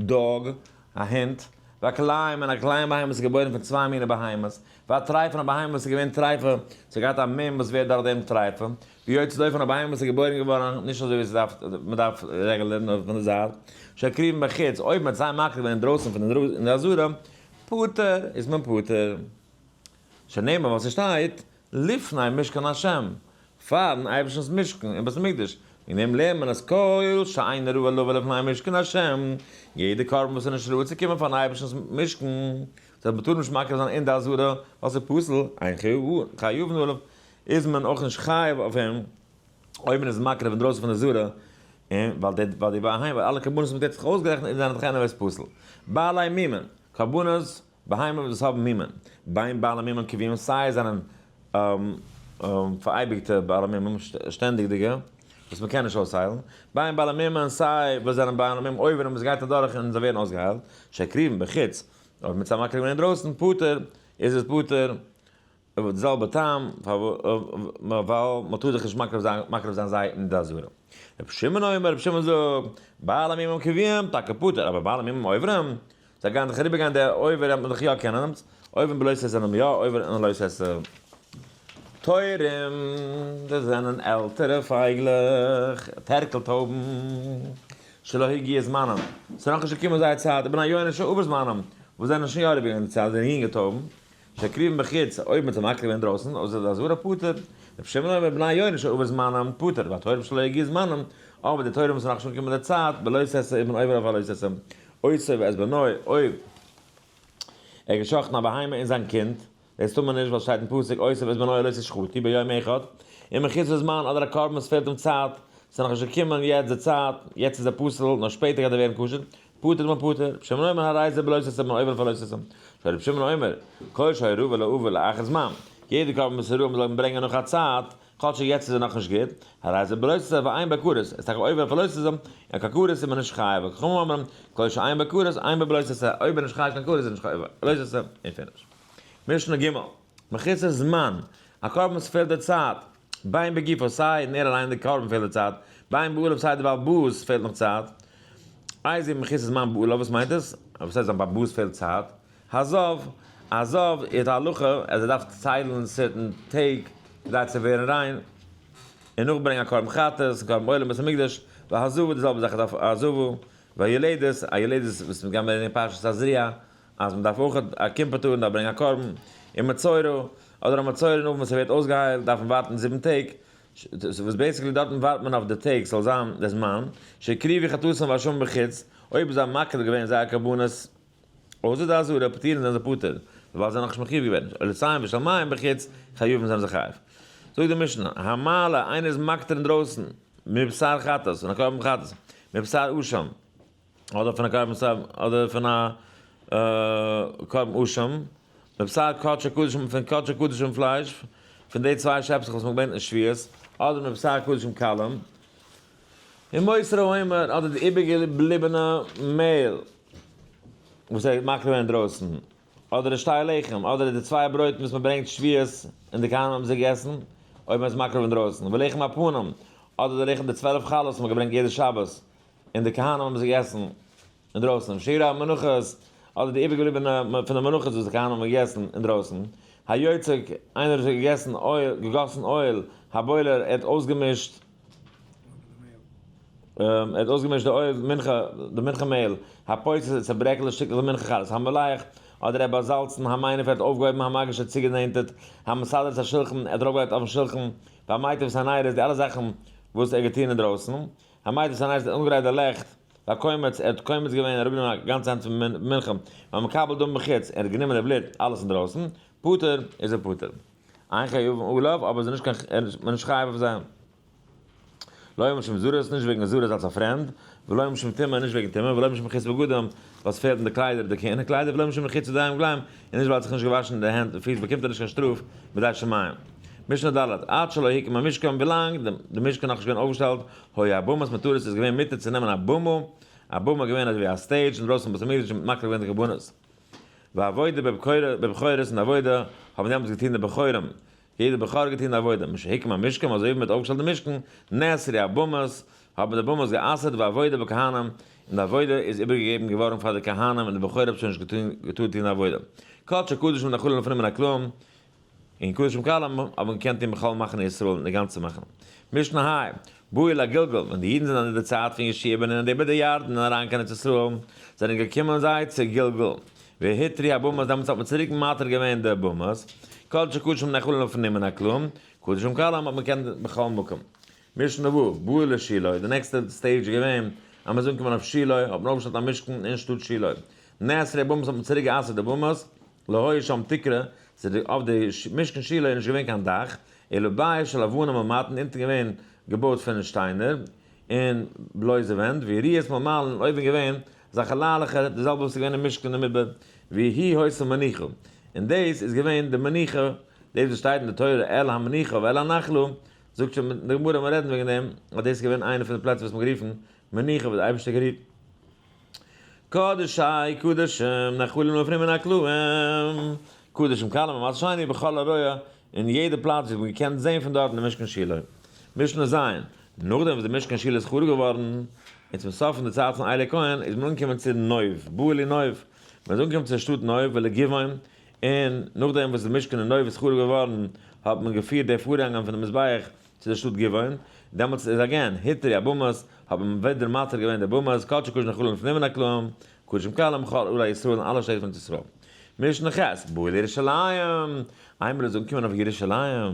[SPEAKER 1] dog, א הונט, והכלאים און א כלאים בהמה וואס איז געבוירן פון צוויי מיני בהמות, והטריפה און א בהמה וואס איז געווען טריפה, ס'האט געהאט א מום וואס ווערט דורך דעם טריפה, ויוצא דופן א בהמה וואס איז געבוירן געווארן נישט אזוי ווי ס'דארף, מ'דארף רעגולער נאר פון די זייט, שהקריבן בחוץ, אויב מ'האט זיי מקריב געווען אינדרויסן פון די עזרה, פטור, איז מען פטור. שנאמר ווייל ס'שטייט, לפני משכן השם, פארן אייבערשטנ'ס משכן אין בית המקדש, אין דעם לערנט מען אז כל שאינו ראוי לבוא לפני משכן השם, יעדע קרבן וואס איז נישט ראוי צו קומען פארן אייבערשטנ'ס משכן, זאל מען טאר נישט מקריב זיין אין די עזרה, ווייל ס'איז פסול, אין חייבין עליו, איז מען אויך נישט חייב אויף אים, אויב מען איז מקריב אינדרויסן פון די עזרה, און ווייל די ווייל די בהמה, ווייל אלע קרבנות וואס מען האט יעצט אויסגערעכנט איז זענען דאך anyways פסול. בעלי מומין, קרבנות בהמה וואס האבן מומין, בין בעלי מומין קבועים סיי זענען פאראייביגטע בעלי מומין, שטענדיגדיגע, וואס מען קען נישט אויסהיילן, בין בעלי מומין סיי וואס זענען בעלי מומין עוברים וואס גייט אדורך און זיי ווערן אויסגעהיילט, שהקריבן בחוץ, אויב מען האט זיי מקריב געווען אינדרויסן, פטור. איז עס פטור, די זעלבע טעם, ווייל מען טאר זיך נישט מקריב זיין זיי אין די עזרה. רבי שמעון אומר, רבי שמעון זאגט, בעלי מומים קבועים, טאקע פטור, אבער בעלי מומים עוברים, זיי גייען דאך אריבערגיין די עובר וועט מען דאך יא קענען, עוברים בלא תעשה זענען יא עובר און לא תעשה. תורים, דאס זענען עלטערע פייגלעך, טערקל טויבן, שלא הגיע זמנם, ס'איז נאכנישט געקומען זייער צייט, ובני יונה שעבר זמנם, וואס זענען שוין יא אריבערגעגאנגען די צייט, זענען יונגע טויבן, שהקריבן בחוץ, אויב מ'האט זיי מקריב געווען אינדרויסן, אויב איז די עזרה פטור, רבי שמעון אומר בני יונה שעבר זמנם פטור, והתורים שלא הגיע זמנם, אבער די תורים וואס איז נאכנישט אנגעקומען די צייט, בלא תעשה איז מען עובר אויף א לא תעשה, אותו ואת בנו, אויב ער האט געשחט'ן א בהמה און זיין קינד, דאס טאר מען נישט ווייל שטייט אין פסוק אותו ואת בנו לא תשחטו ביום אחד, און מחוץ לזמן אדער א קרבן וואס פעלט אים צייט, ס'איז נאכנישט געקומען יעצט די צייט, יעצט איז ער פסול, נאר שפעטער גייט ער ווערן כשר, פטור מן פטור, רבי שמעון אומר הרי זה בלא תעשה מען עובר אויף א לא תעשה, שואל רבי שמעון אומר, כל שהיה ראוי לעבור לאחר זמן, יעדע קרבן וואס איז ראוי מ'זאל אים ברענגען נאך א צייט, כאטשיג יעצט איז ער נאכנישט גוט, הרי זה בלא תעשה ואין בו כרת, איז טאקע עובר אויף א לא תעשה, און קיין כרת איז מען נישט חייב, וחכמים אומרים, כל שאין בו כרת אין בו בלא תעשה, אויב איז נישט חייב קיין כרת איז נישט חייב לא תעשה, און פיניש. משנה ג', מחוסר זמן, א קרבן וואס פעלט די צייט, בין בגופו סיי אין ער אליין די קרבן פעלט די צייט, בין בעליו סיי די בעל הבית פעלט נאך צייט, איזהו מחוסר זמן בעליו וואס מיינט עס? וואס הייסט זיין בעל הבית פעלט צייט? הזב, א זב איז א הלכה אז ער דארף ציילן certain טעג כדי צו ווערן ריין, און נאכברענגען א קרבן חטאת און קרבן עולה אין בית המקדש, והזבה די זעלבע זאך דארף א זבה, והיולדת, א יולדת וואס מיר גייען לערנען אין פרשת תזריע, אז מען דארף אויך א קימפעטאר און דארף ברענגען א קרבן, און מצורע, אדער א מצורע נאך וואס ער ווערט אויסגעהיילט דארף מען ווארטן 7 טעג, וואס basically דארטן ווארט מען אויף די טעג ס'זאל זיין די זמן, שהקריבו חטאתם ואשמם בחוץ, אויב איז זיי מקריב געווען זייער קרבנות אויסער די עזרה, פטורין זענען זיי פטור, וויבאלד זיי זענען נאכנישט מחויב געווען, עולותיהם ושלמיהם בחוץ, חייבים זענען זיי חייב. זאגט די משנה, המעלה, איינער איז מקטיר אינדרויסן, מבשר חטאת, פון א קרבן חטאת, מבשר אשם, אדער פון א קרבן סב, אדער פון א קרבן אשם, מבשר קדשי קדשים, פון קדשי קדשים פלייש, פון די צוויי שעפסלעך וואס מ'האט געברענט אין שבועות, אדער מבשר קדשים קלים, און מותר העומר, אדער די איבערגעבליבענע מעהל וואס ער האט מקריב געווען אינדרויסן, אדער די שתי לחם, אדער די צוויי ברויטן וואס מען ברענגט שבועות און די כהנים האבן זיי געגעסן, אויב מען איז מקריב אינדרויסן, ולחם הפנים, אדער די לחם די 12 חלות וואס מען האט געברענגט יעדע שבת, און די כהנים האבן זיי געגעסן אינדרויסן, ושירי המנחות, אדער די איבערגעבליבענע פון די מנחות וואס די כהנים האבן געגעסן אינדרויסן, היוצק, איינער וואס האט געגעסן oil, געגאסן oil, הבולר, ער האט אויסגעמישט, ער האט אויסגעמישט די oil מנחה, די מנחה מעהל, הפוצץ האט צעברעקלט די שטיקלעך מנחה חלות, המלח, אדער ער האט באזאלצן, המניף ער האט אויפגעהויבן, המגיש האט צוגענענטערט, המסדר את השולחן, ער האט ארויפגעלייגט אויפן שולחן, והמיטיב את הנרות, די אלע זאכן וואס ער האט געטון אינדרויסן, המטיב את הנרות האט אנגעגרייט די לעכט, והקומץ, ער האט קומץ געווען, אראפגענומען א גאנצע האנט פון מנחה, והמקבל דם בחוץ, ער האט גענומען די בלוט, אלעס אינדרויסן, פטור, איז ער פטור. אין חייבין עליו, אבער איז נישט קיין, מען איז נישט חייב אויף זיי. לא משום זרות, נישט וועגן זרות אלס א פרעמד, ולא משום טומאה, נישט וועגן טומאה, ולא משום מחיצת בגדים, ווייל ס'פעלט אין די קליידער, די כהונה קליידער, ולא משום מחיצת ידיים ורגליים, און נישט ווייל ער האט זיך נישט געוואשן די הענט און פיס באקומט ער נישט קיין שטראף בידי שמים. משנה ד', עד שלא הוקם המשכן, ווילאנג די משכן נאכנישט געווען אויפגעשטעלט, היו הבמות מותרות איז געווען מותר צו נעמען א במה, א במה איז געווען אזויווי א stage אינדרויסן בית המקדש און מ'האט מקריב געווען די קרבנות. ועבודה בבכורות און די עבודה האבן דעמאלטס געטון די בכורים, יעדער בכור האט געטון די עבודה, משהוקם המשכן, אזוי ווי מען האט אויפגעשטעלט די משכן, נאסרו הבמות, האבן די במות גע'אסר'ט והעבודה בכהנים, און די עבודה איז איבערגעגעבן געווארן פאר די כהנים און די בכורים האבן שוין נישט געטארט טון די עבודה. קדשי קדשים נאכלים לפנים מן הקלעים, און קדשים קלים האבן געקענט טון בכל מחנה ישראל אין די גאנצע מחנה. משנה ה', באו לגלגל, ווען די אידן זענען אין די צייט פון יהושע בן נון איבער די ירדן אריין קיין ארץ ישראל, זענען געקומען זיי צו גלגל, והותרו הבמות, דעמאלטס האט מען צוריק מתיר געווען די במות, קדשי קדשים נאכלים לפנים מן הקלעים, קדשים קלים האט מען געקענט בכל מקום. משנה ו', באו לשילה, די נעקסטע stage איז געווען אז מען איז אנגעקומען אויף שילה, האט מען אויפגעשטעלט א משכן אין שטאט שילה. נאסרו הבמות האט מען צוריק גע'אסר'ט די במות, לא היה שם תקרה, ס'איז אויף די משכן שילה איז נישט געווען קיין דאך, אלא בית של אבנים מלמטה, אונטן געווען געבויט פון שטיינער און בלויזע ווענט, ויריעות מלמעלה און אויבן געווען אזעלכע ליילעכער, די זעלבע וואס איז געווען אין משכן אין מדבר, והיא היתה מנוחה, און דאס איז געווען די מנוחה, דאס וואס שטייט אין די תורה אל המנוחה ואל הנחלה, זאגט שוין די גמרא מיר רעדן וועגן דעם, אז דאס איז געווען איינע פון די פלעצער וואס מ'האט גערופן מנוחה וואס די אייבערשטער האט גערוהט. קדשי קדשים נאכלים לפנים מן הקלעים. קדשים קלים ומעשר שני בכל הרואה, אין יעדע פלאץ ווי מען קען זען פון דארט אין די משכן שילה. משנה ז', נאכדעם וואס די משכן שילה איז חרוב געווארן, און צום סוף פון די צייט פון עלי כהן, איז מען אנגעקומען צו נוב, באו אלי נוב, מען איז אנגעקומען צו די שטאט נוב ולגבעון, און נאכדעם וואס די משכן אין נוב איז חרוב געווארן, האט מען געפירט די פארהאנגען פון די מזבח צו די שטאט גבעון, דעמאלטס איז again, הותרו הבמות, האט מען ווידער מתיר געווען די במות, קדשי קדשים נחלים לפנים מן הקלעים, קדשים קלים בכל ערי ישראל אין אלע שטעט פון ארץ ישראל. משנה ח', באו לירושלים, איינמאל איז אנגעקומען אויף ירושלים,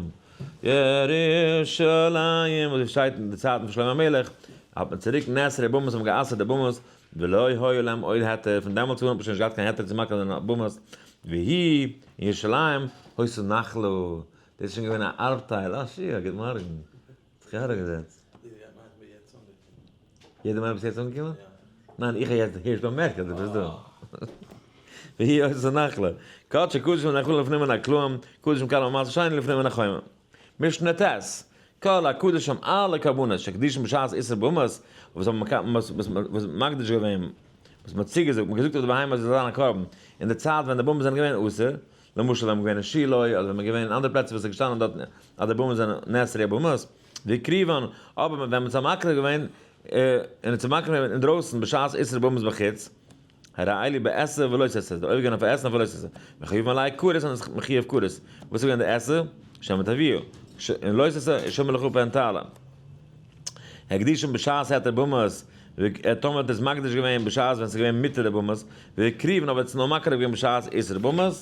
[SPEAKER 1] ירושלים, וואס שטייט אין די צייטן פון שלמה המלך, האט מען צוריק נאסרו הבמות האבן גע'אסר'ט די במות, ולא היה להם עוד היתר, פון דעמאלטס אן האט מען שוין נישט געהאט קיין היתר צו מקריב זיין במות, והיא, אין ירושלים, היתה נחלה, דאס איז שוין געווען א ארבטייל, אה שיע, גוט מארגן, האט זיך אראפגעזעצט. יעדער מיינט ביסט יעצט אנגעקומען? ניין, איך האב יעצט הערשט באמערקט אז דו ביסט דא. והיא היתה נחלה. קדשי קדשים ונחלים לפנים מן הקלעים, קדשים קלים ומעשר שני לפנים מן החומה. משנה ט', כל הקדשים אלע קרבנות שהקדישן בשעת איסור במות, וואס האבן וואס מקדיש געווען, וואס מ'האט צוגעזאגט, מ'האט געזאגט אויף די בהמה אז עס זאל זיין א קרבן, אין די צייט ווען די במות זענען געווען אסור, למשל ווען מ'איז געווען אין שילה, אדער ווען מ'איז געווען אין אנדערע פלעצער וואס איז געשטאנען דארט אז די במות זענען נאסרו הבמות, והקריבן, אבער ווען מ'האט זיי מקריב געווען, און האט זיי מקריב געווען אינדרויסן בשעת איסור במות בחוץ, הרי אלו בעשה ולא תעשה, איז דער עובר געווען אויף עשה און אויף לא תעשה, מחויבים עלי כרת און איז מחויב כרת, וואס איז געווען די עשה? שמא תביאו, און לא תעשה איז שמא לך פן תעלה. הקדישן בשעת היתר במות, טאמער האט ער עס מקדיש געווען בשעת ווען עס איז געווען מותר די במות, והקריבן אבער ער האט עס נאר מקריב געווען בשעת איסור במות,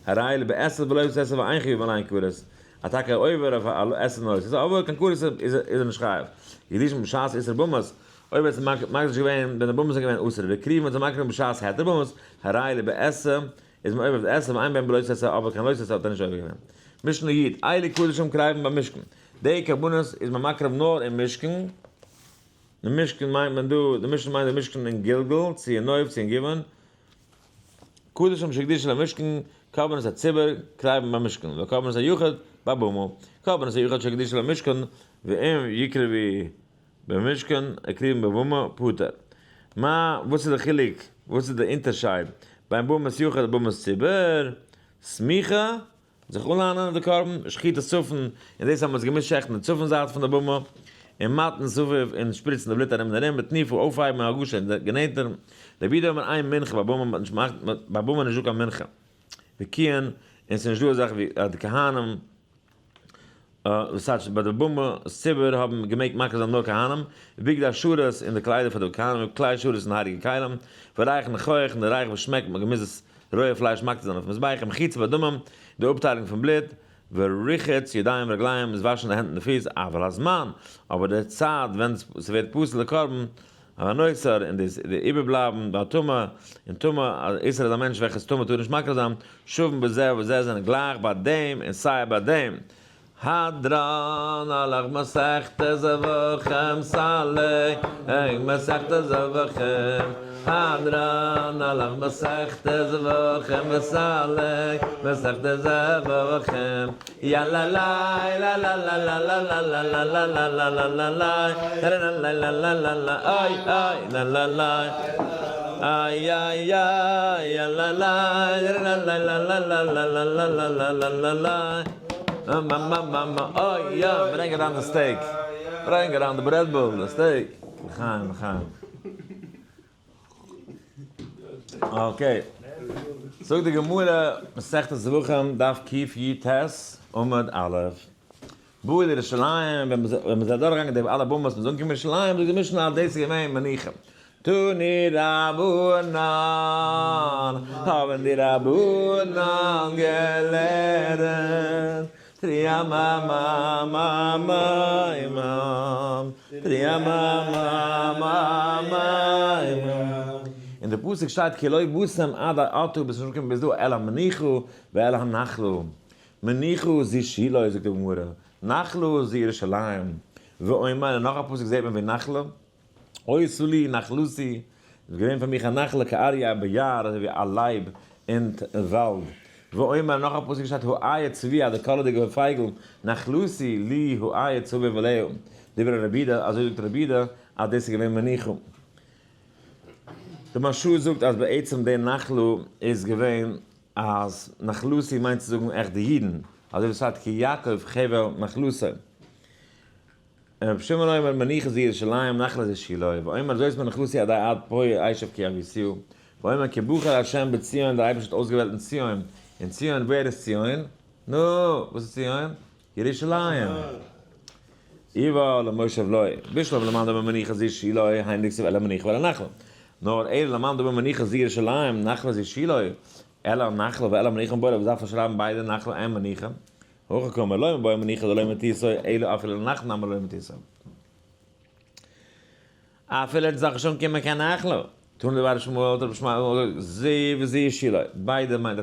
[SPEAKER 1] הרי אלו בעשה ולא תעשה ואין חיוב עליהן כרת, א טאקע עובר אויף א עשה און לא תעשה, אבער קיין כרת איז ער נישט חייב. הקדישן בשעת איסור במות, אויב ער האט מקדיש געווען ווען די במות זענען געווען אסור, והקריבן האט זיי מקריב געווען בשעת היתר במות, הרי אלו בעשה, איז מען עובר אויף עשה ואין בהם בלא תעשה אבער קיין לא תעשה האט ער נישט עובר געווען. משנה י', אלו קדשים קרבין במשכן, די קרבנות איז מען מקריב נאר אין משכן, די משכן מיינט מען דא, די משנה מיינט די משכן אין גלגל, צו אין נוב צו אין גבעון, קדשים שהקדישו למשכן, קרבנות הציבור קרבין במשכן, וקרבנות היחיד בבמה, קרבנות היחיד שהקדישו למשכן, ואם יקרבו במשכן הקריבן בבמה פטור. מה, וואס איז די חילוק, וואס איז די אונטערשייד בין במת יחיד לבמת ציבור? סמיכה, זיך אנליינען אויף די קרבן, שחיטת צפון, און דאס אז מען האט געמוזט שעכטן די צפון זייט פון די במה, און מתן סביב, און שפריצן די בלוט ארום און ארום, ותנופה, אויפהייבן, הגשה און גענענטערן. רבי יהודה אומר אין מנחה בבמה, מען האט נישט געמאכט בבמה נישט דא קיין מנחה. וקיען, און ס'איז נישט דא אזאך ווי אז די כהנים וואס טייטש ביי די במה ציבור האבן געמעגט מקריב זיין נאר כהנים, בגדי השרת און די קליידער פאר די כהנים, כלי שרת און הייליגע כלים, וריח ניחוח און די ריח וואס שמעקט, מען האט געמוזט דאס רויע פלייש מקטיר זיין אויפן מזבח, ומחיצה בדמים, די אפטיילונג פון בלוט, ורחץ ידיים ורגליים, דאס וואשן די הענט און די פיס, אבל הזמן, אבער די צייט ווען ס'ווערט פסול די קרבן, והנותר, און די איבערבלייבן, והטמא, און טמא, א איסור אז א מענטש וועלכע איז טמא טאר נישט מקריב זיין, שווין בזה ובזה זענען גלייך ביי דעם און סיי ביי דעם. הדרן עלך מסכת זבחים סלי מסכת זבחים הדרן עלך מסכת זבחים וסלי מסכת זבחים יא לה ליי לה לה לה לה לה לה לה לה לה לה לה לה לה לה לה לה לה לה לה אוי אוי לה לה ליי איי איי איי יא לה ליי לה לה לה לה לה לה לה לה לה לה לה לה לה מאמאמאמא אוי יא ברענג אריין די steak ברענג אריין די bread bowl די steak לחיים לחיים okay זאגט די גמרא מסכת זבחים דף קי"ט עמוד א' באו לירושלים ווען מ'איז אדורכגעגאנגען די אלע במות מ'איז אנגעקומען ירושלים זאגט די משנה אז דאס איז געווען מנוחה תנו רבנן, האבן די רבנן געלערנט, תריעמממממממ, תריעמממממממ. אין די פסוק שטייט כי לא באתם עד עתה ביסט נישט אנגעקומען ביז דא אל המנוחה ואל הנחלה, מנוחה זו שילה זאגט די גמרא, נחלה זו ירושלים, ואומר אין נאך א פסוק זעט מען ווי נחלה. היתה לי נחלתי, איז געווען פאר מיך א נחלה כאריה ביער, אזוי ווי א לייב אין וואלד. ואומר, נאך א פסוק שטייט האיה צבי, די קאלעדיגע פייגל, נחלתי לי האיה צבי ולאה. דברי רבי יהודה, אזוי זאגט רבי יהודה, אז דאס איז געווען מנוחה. די מהרש"א זאגט אז בעצם די נחלה איז געווען. אז נחלתי מיינט צו זאגן עכט די אידן, אזוי ווי ס'שטייט כי יעקב חבל נחלתו. רבי שמעון אומר מנוחה זו ירושלים נחלה זו שילה, ואומר זאת מנחלתי עדי עד פה אשב כי אביתיה, ואומר כי בחר ה' בציון דער אייבערשטער האט אויסגעוועלט אין ציון, און ציון ווער איז ציון? נו, וואס איז ציון? ירושלים. איבא למושב לא, בשלב למאן דאמר מנוחה זו שילה, היינו דכתיב אלא מנוחה ואלא נחלה. נאר אלא למאן דאמר מנוחה זו ירושלים, נחלה זו שילה, אלא נחלה ואלא מנוחה מבעי, וואס דארף מען שרייבן ביידע נחלה און מנוחה? הכי קאמר לא מבעי מנוחה דלא מתיתא, אלא אפילו לנחלה נמי לא מתיתא. אפילו עס דארף נישט אנקומען קיין נחלה. תנא דבי רבי שמואל האט רבי שמואל געזאגט זו וזו שילה, ביידע מיינט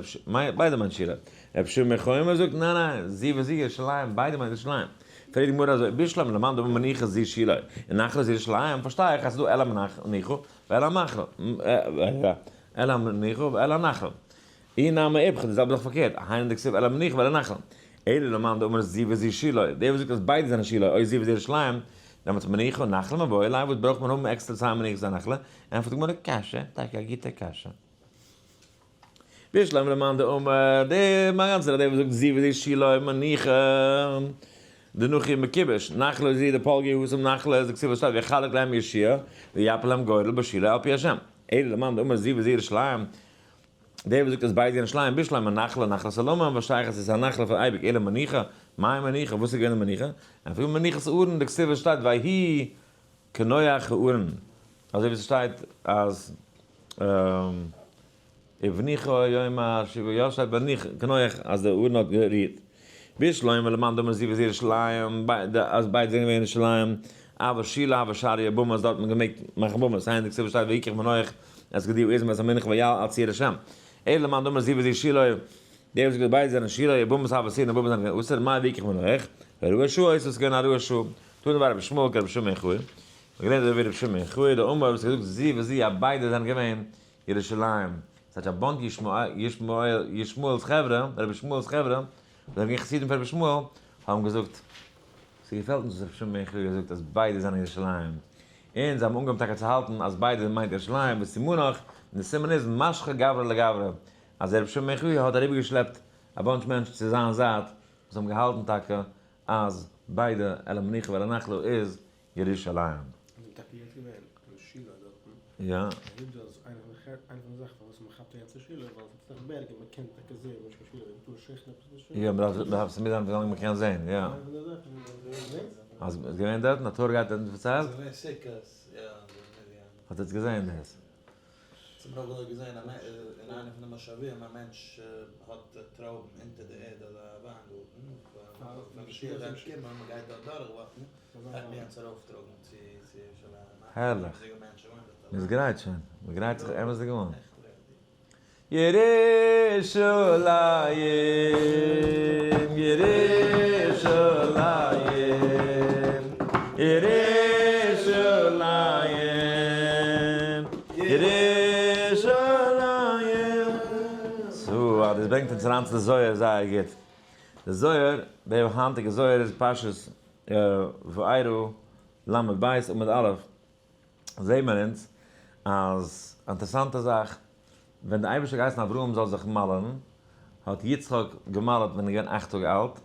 [SPEAKER 1] ביידע מיינט שילה. רבי שמעון בן חומה זאגט ניין ניין, זו וזו ירושלים, ביידע מיינט ירושלים. פרעגט די גמרא אזוי, בשלמא למאן דאמר מנוחה זו שילה, און נחלה זו ירושלים, פארשטיי איך אז ס'איז דא אלא מנוחה ואלא מחלה, אלא מנוחה ואלא נחלה. אי נמי איפכא, די זעלבע זאך פארקערט, היינו דכתיב אלא מנוחה ואלא נחלה. אלא למאן דאמר זו וזו שילה, דער וואס זאגט אז ביידע זענען שילה, אוי זו וזו ירושלים, דעמאלטס מנוחה און נחלה מיבעי ליה, וואס ברויך מען האבן עקסטער סיי מנוחה סיי נחלה? ענטפערט די גמרא, קשיא, טאקע א גוטע קשיא. בשלמא למאן דאמר, דער מיין גאנצער דער וואס זאגט זו וזו שילה מנוחה, דנחי מכיבוש, נחלה זו דפלגי התם נחלה, דכתיב וואס שטייט ויחלק להם יהושע ויפל להם גורל בשילה על פי השם. אלא למאן דאמר זו וזו ירושלים, דער וואס זאגט אז ביידע זענען שליים בשלמא נחלה נחלת עולמים וואס שייך אז עס איז א נחלה פאר אייביג אלא מנוחה, מאי מנוחה וואס איז געווען די מנוחה? ענטפערט מען מנוחת ארון דכתיב וואס שטייט ויהי כנוח הארון אזוי ווי ס'שטייט אז ובנחה יאמר שבעה יא שטייט בנוחה כנוח אז די ארון האט גערוהט בשלמא למאן דאמר זו וזו ירושלים אז ביידע זענען געווען ירושלים אבל שילה הוה שריא במות דארט האט מען געמעגט מאכן במות היינו דכתיב וואס שטייט ויקח מנוח את גדי העזים ואת המנחה ויעל על צור השם. אלא למאן דאמר זו וזו שילה, דער וואס זאגט ביידע זענען שילה, ובמות הוו אסורין און במות זענען געווען אסור, מאי ויקח מנוח, הרואה שעות איז געווען א רואה שעה. תנא דבי רבי ישמעאל כרבי שמעון בן יוחאי. מ'האט געלערנט אזוי ווי רבי שמעון בן יוחאי דאמר וואס האט געזאגט זו וזו אז ביידע זענען געווען ירושלים. ס'טייטש א באנד ישמעאל'ס חברה, רבי ישמעאל'ס חברה, וואס זענען געווען חסידים פון רבי ישמעאל, האבן געזאגט, ס'געפעלט אונז וואס רבי שמעון בן יוחאי האט געזאגט אז ביידע זענען ירושלים. און זיי האבן אנגעהויבן טאקע צו האלטן אז ביידע מיינט ירושלים וסימנך, און די סימן איז משכה גברא לגברא, אז רבי שמעון בן יוחאי האט אריבערגעשלעפט א bunch מענטשן צו זיין זייט וואס האבן געהאלטן טאקע אז ביידע אל המנוחה ואל הנחלה איז ירושלים.
[SPEAKER 2] און זיי טאקע יעצט געווען אין שילה דארטן.
[SPEAKER 1] יא.
[SPEAKER 2] און זאגט אז איינע פון די איינע פון די זאכן פארוואס מען כאפט אריין צו שילה ווייל עס איז אסאך בערג און מען קען טאקע זעהן נישט קיין שילה מען טאר נישט שעכטן עפעס אין שילה.
[SPEAKER 1] יא מען דארף דארף עס מיט זיין ווילאנג מען קען זעהן יא.
[SPEAKER 2] איינע פון די זאכן איז אז
[SPEAKER 1] אז איז געווען דארטן א tour guide האט אונז פארציילט?
[SPEAKER 3] ס'איז געווען סוכות, יא,
[SPEAKER 1] האט עטס געזעהן דאס?
[SPEAKER 3] צום רוב האב איך געזעהן אין איינע פון די מושבים א מענטש האט טרויבן אונטער די ערד אזא וויינגארטן, ווען משיח גייט קומען מען גייט דארט דורך וואקן גייט מען יענץ ארויף טראגן צו ירושלים.
[SPEAKER 1] הערליך. מ'איז גרייט שוין. מ'גרייט זיך אמת'דיג אן. ירושלים, ירושלים, ירושלים, ירושלים. סאו, דאס ברענגט אונז אריין צו די זוהר זייער גוט. די זוהר, די היינטיגע זוהר איז פרשת וארא ל' בית עמוד א', זעהן מיר אונז אז א אינטערעסאנטע זאך, ווען די אייבערשטער האט געהייסן אברהם זאל זיך מל'ן, האט יצחק גע'מל'ט ווען ער איז געווען 8 טאג אלט,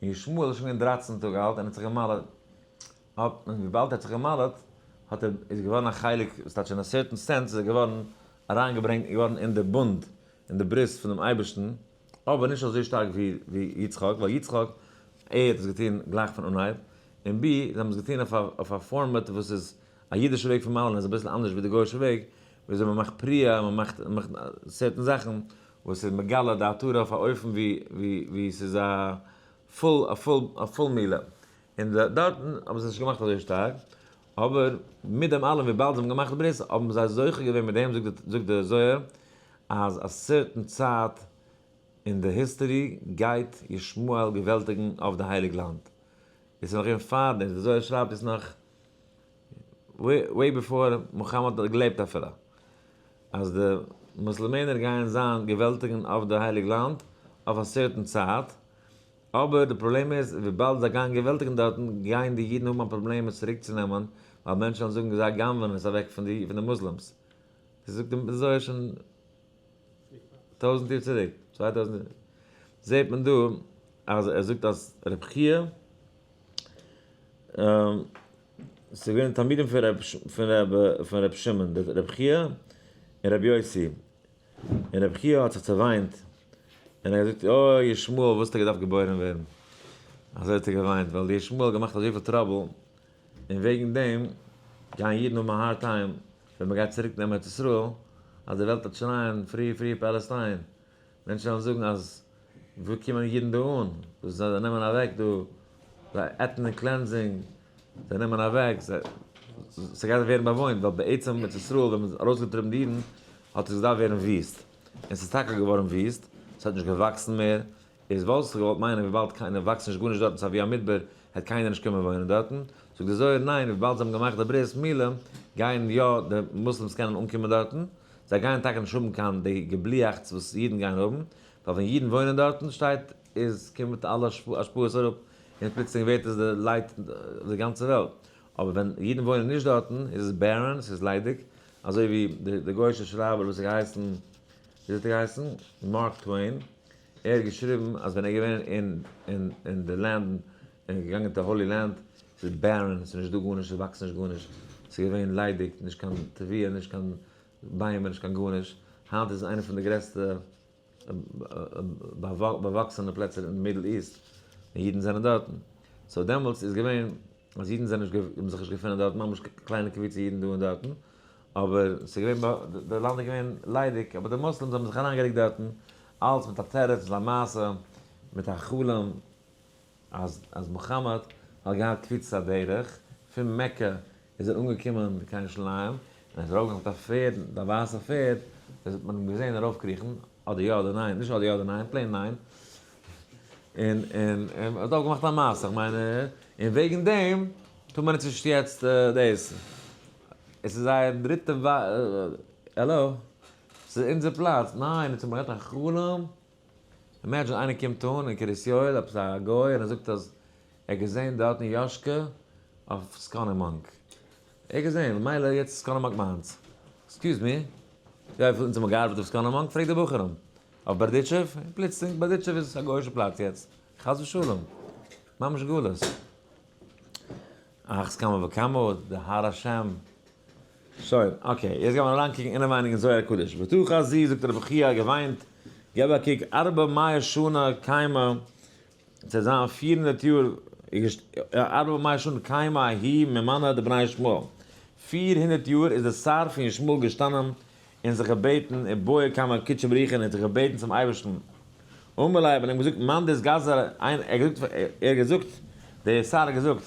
[SPEAKER 1] און ישמעאל איז שוין געווען 13 טאג אלט און האט זיך גע'מל'ט, און וויבאלד ער האט זיך גע'מל'ט האט ער איז געווארן א חלק, ס'טייטש אין א certain sense איז ער געווארן אריינגעברענגט געווארן אין די בונד, אין די ברית פונעם אייבערשטן, אבער נישט אזוי שטארק ווי יצחק, ווייל יצחק א האט עס געטון גלייך פון אנהייב, און ב זיי האבן עס געטון אויף א format וואס איז א אידישע וועג פון מל'ן איז אביסל אנדערש ווי די גוי'אישע וועג, וויאזוי מען מאכט פריעה און מען מאכט certain זאכן וואס איז מגלה די עטרה אויף א אופן ווי ס'איז א full א full א full מילה, און דארטן האבן זיי עס נישט געמאכט אזוי שטארק, אבער מיט דעם אלעם וויבאלד זיי האבן געמאכט ברית האבן זיי זוכה געווען מיט דעם, זאגט דער זוהר אז א certain צייט אין די history גייט ישמעאל געוועלטיגן אויף די הייליג לאנד. עס איז נאך געווען פאר דעם, די זוהר שרייבט עס נאך way before מוחמד האט געלעבט אפילו, אז די מוסלמענער גייען זיין געוועלטיגן אויף די הייליג לאנד אויף א certain צייט, אבער די פראבלעם איז וויבאלד זיי גייען געוועלטיגן דארטן גייען די אידן האבן א פראבלעם עס צוריקצונעמען, ווייל מענטשן וועלן זאגן זיי גנב'ענען עס אוועק פון די מוסלימס. דאס זאגט די זוהר שוין. 1000 יאר צוריק, 2000 יאר, זעט מען דא אז ער זאגט אז רב חייא, ס'איז געווען תלמידים פון רב פון רב פון רב שמעון, רב חייא און רב יוסי, און רב חייא האט זיך צעוויינט, און ער האט געזאגט, אוי ישמעאל וואס האסטו געדארפט געבוירן ווערן? אזוי האט ער געוויינט, ווייל ישמעאל האט געמאכט אזויפיל trouble, און וועגן דעם גייען אידן האבן א hard time ווען מען גייט צוריק נעמען ארץ ישראל, אז די וועלט וועט שרייען free free Palestine, מענטשן וועלן זאגן אז וואו קומען אידן דא אן, וואס זיי נעמען אוועק דא, זיי ethnic cleansing, זיי נעמען אוועק, ס'גייט ווערן באוואוינט, ווייל בעצם ארץ ישראל ווען מ'האט ארויסגעטריבן די אידן האט עס געדארפט ווערן וויסט, און ס'איז טאקע געווארן וויסט, ס'האט נישט געוואקסן מער, איז וואלסטו געוואלט מיינען וויבאלד קיינער וואקסט נישט גארנישט דארטן ס'איז ווי א מדבר העט קיינער נישט קומען וואוינען דארטן, זאגט די זוהר ניין וויבאלד זיי האבן געמאכט די ברית מילה גייען יא די מוסלימס קענען אנקומען דארטן, זיי גייען טאקע נישט האבן קיין די געבליאכטס וואס אידן גייען האבן, ווייל ווען אידן וואוינען דארטן שטייט איז קומט אלע השפעות אראפ און פלוצלינג ווערט עס די light אויף די גאנצע וועלט, אבער ווען אידן וואוינען נישט דארטן איז עס barren, ס'איז ליידיג, אזוי ווי די גוי'אישע שרייבער וואס האט געהייסן, ווי האט ער געהייסן? מארק טוועין, ער האט געשריבן אז ווען ער איז געווען אין אין די לאנד און געגאנגען צו Holy Land, ס'איז barren, ס'איז נישט דא גארנישט, ס'וואקסט נישט גארנישט, ס'איז געווען ליידיג, נישט קיין תבואה, נישט קיין ביימער, נישט קיין גארנישט, היינט איז עס איינע פון די גרעסטע באוואקסענע פלעצער אין Middle East, און אידן זענען דארטן. so דעמאלטס איז געווען אז אידן זענען נישט האבן זיך נישט געפונען דארט, ממש קליינע קבוצה אידן דא און דארטן, אבער ס'איז געווען די לאנד איז געווען ליידיג, אבער די מוסלימס האבן זיך אריינגערוקט דארטן, אלץ מיט א תירוץ למעשה, מיט א חלום אז אז מוחמד האט געהאט קפיצת הדרך, פון מעקא איז ער אנגעקומען קיין ירושלים, און ער איז ארויפגעגאנגען מיט א פערד, מיט א ווייסע פערד, דאס האט מען אים געזען ארויפקריכן, אדער יא אדער ניין, נישט אדער יא אדער ניין, plain ניין, און און און האט אויפגעמאכט א מעשה, איך מיין, און וועגן דעם טאר מען נישט יעצט דאס, עס איז זייער דריטע העלא, ס'איז אונזער פלאץ, ניין, אונז האבן געהאט א חלום, imagine איינער קומט אן אין קרית יואל, עפעס א גוי, און ער זאגט אז ער האט געזען דארטן יאשקע אויף סקאנעמאנק. ער האט געזען, ממילא יעצט איז סקאנעמאנק מיינס. excuse me, וויפיל אונז האבן געארבעט אויף סקאנעמאנק? פרעג די בחורים. אויף בארדיטשוב? פלוצלינג בארדיטשוב איז א גוי'אישע פלאץ יעצט. חס ושלום. ממש גלות. אחת כמה וכמה, די הר השם. שוין, okay, יעצט גיימער אריינקוקן אינעווייניג אין זוהר הקדוש. בתוך הזה, זאגט רבי חייא געוויינט, געב א קוק, ארבע מאה שנה קיימא, צו זיין 400 יאר, ארבע מאה שנה קיימא ההיא ממנא דבני ישמעאל. 400 יאר איז די שר פון ישמעאל געשטאנען און זיך געבעטן, ובעא קמיה קודשא בריך הוא און האט זיך געבעטן צום אייבערשטן. אמר ליה, האט מען אים געזאגט, מאן דאתגזר, איין, ער האט געזאגט, ער האט געזאגט, דער שר האט געזאגט,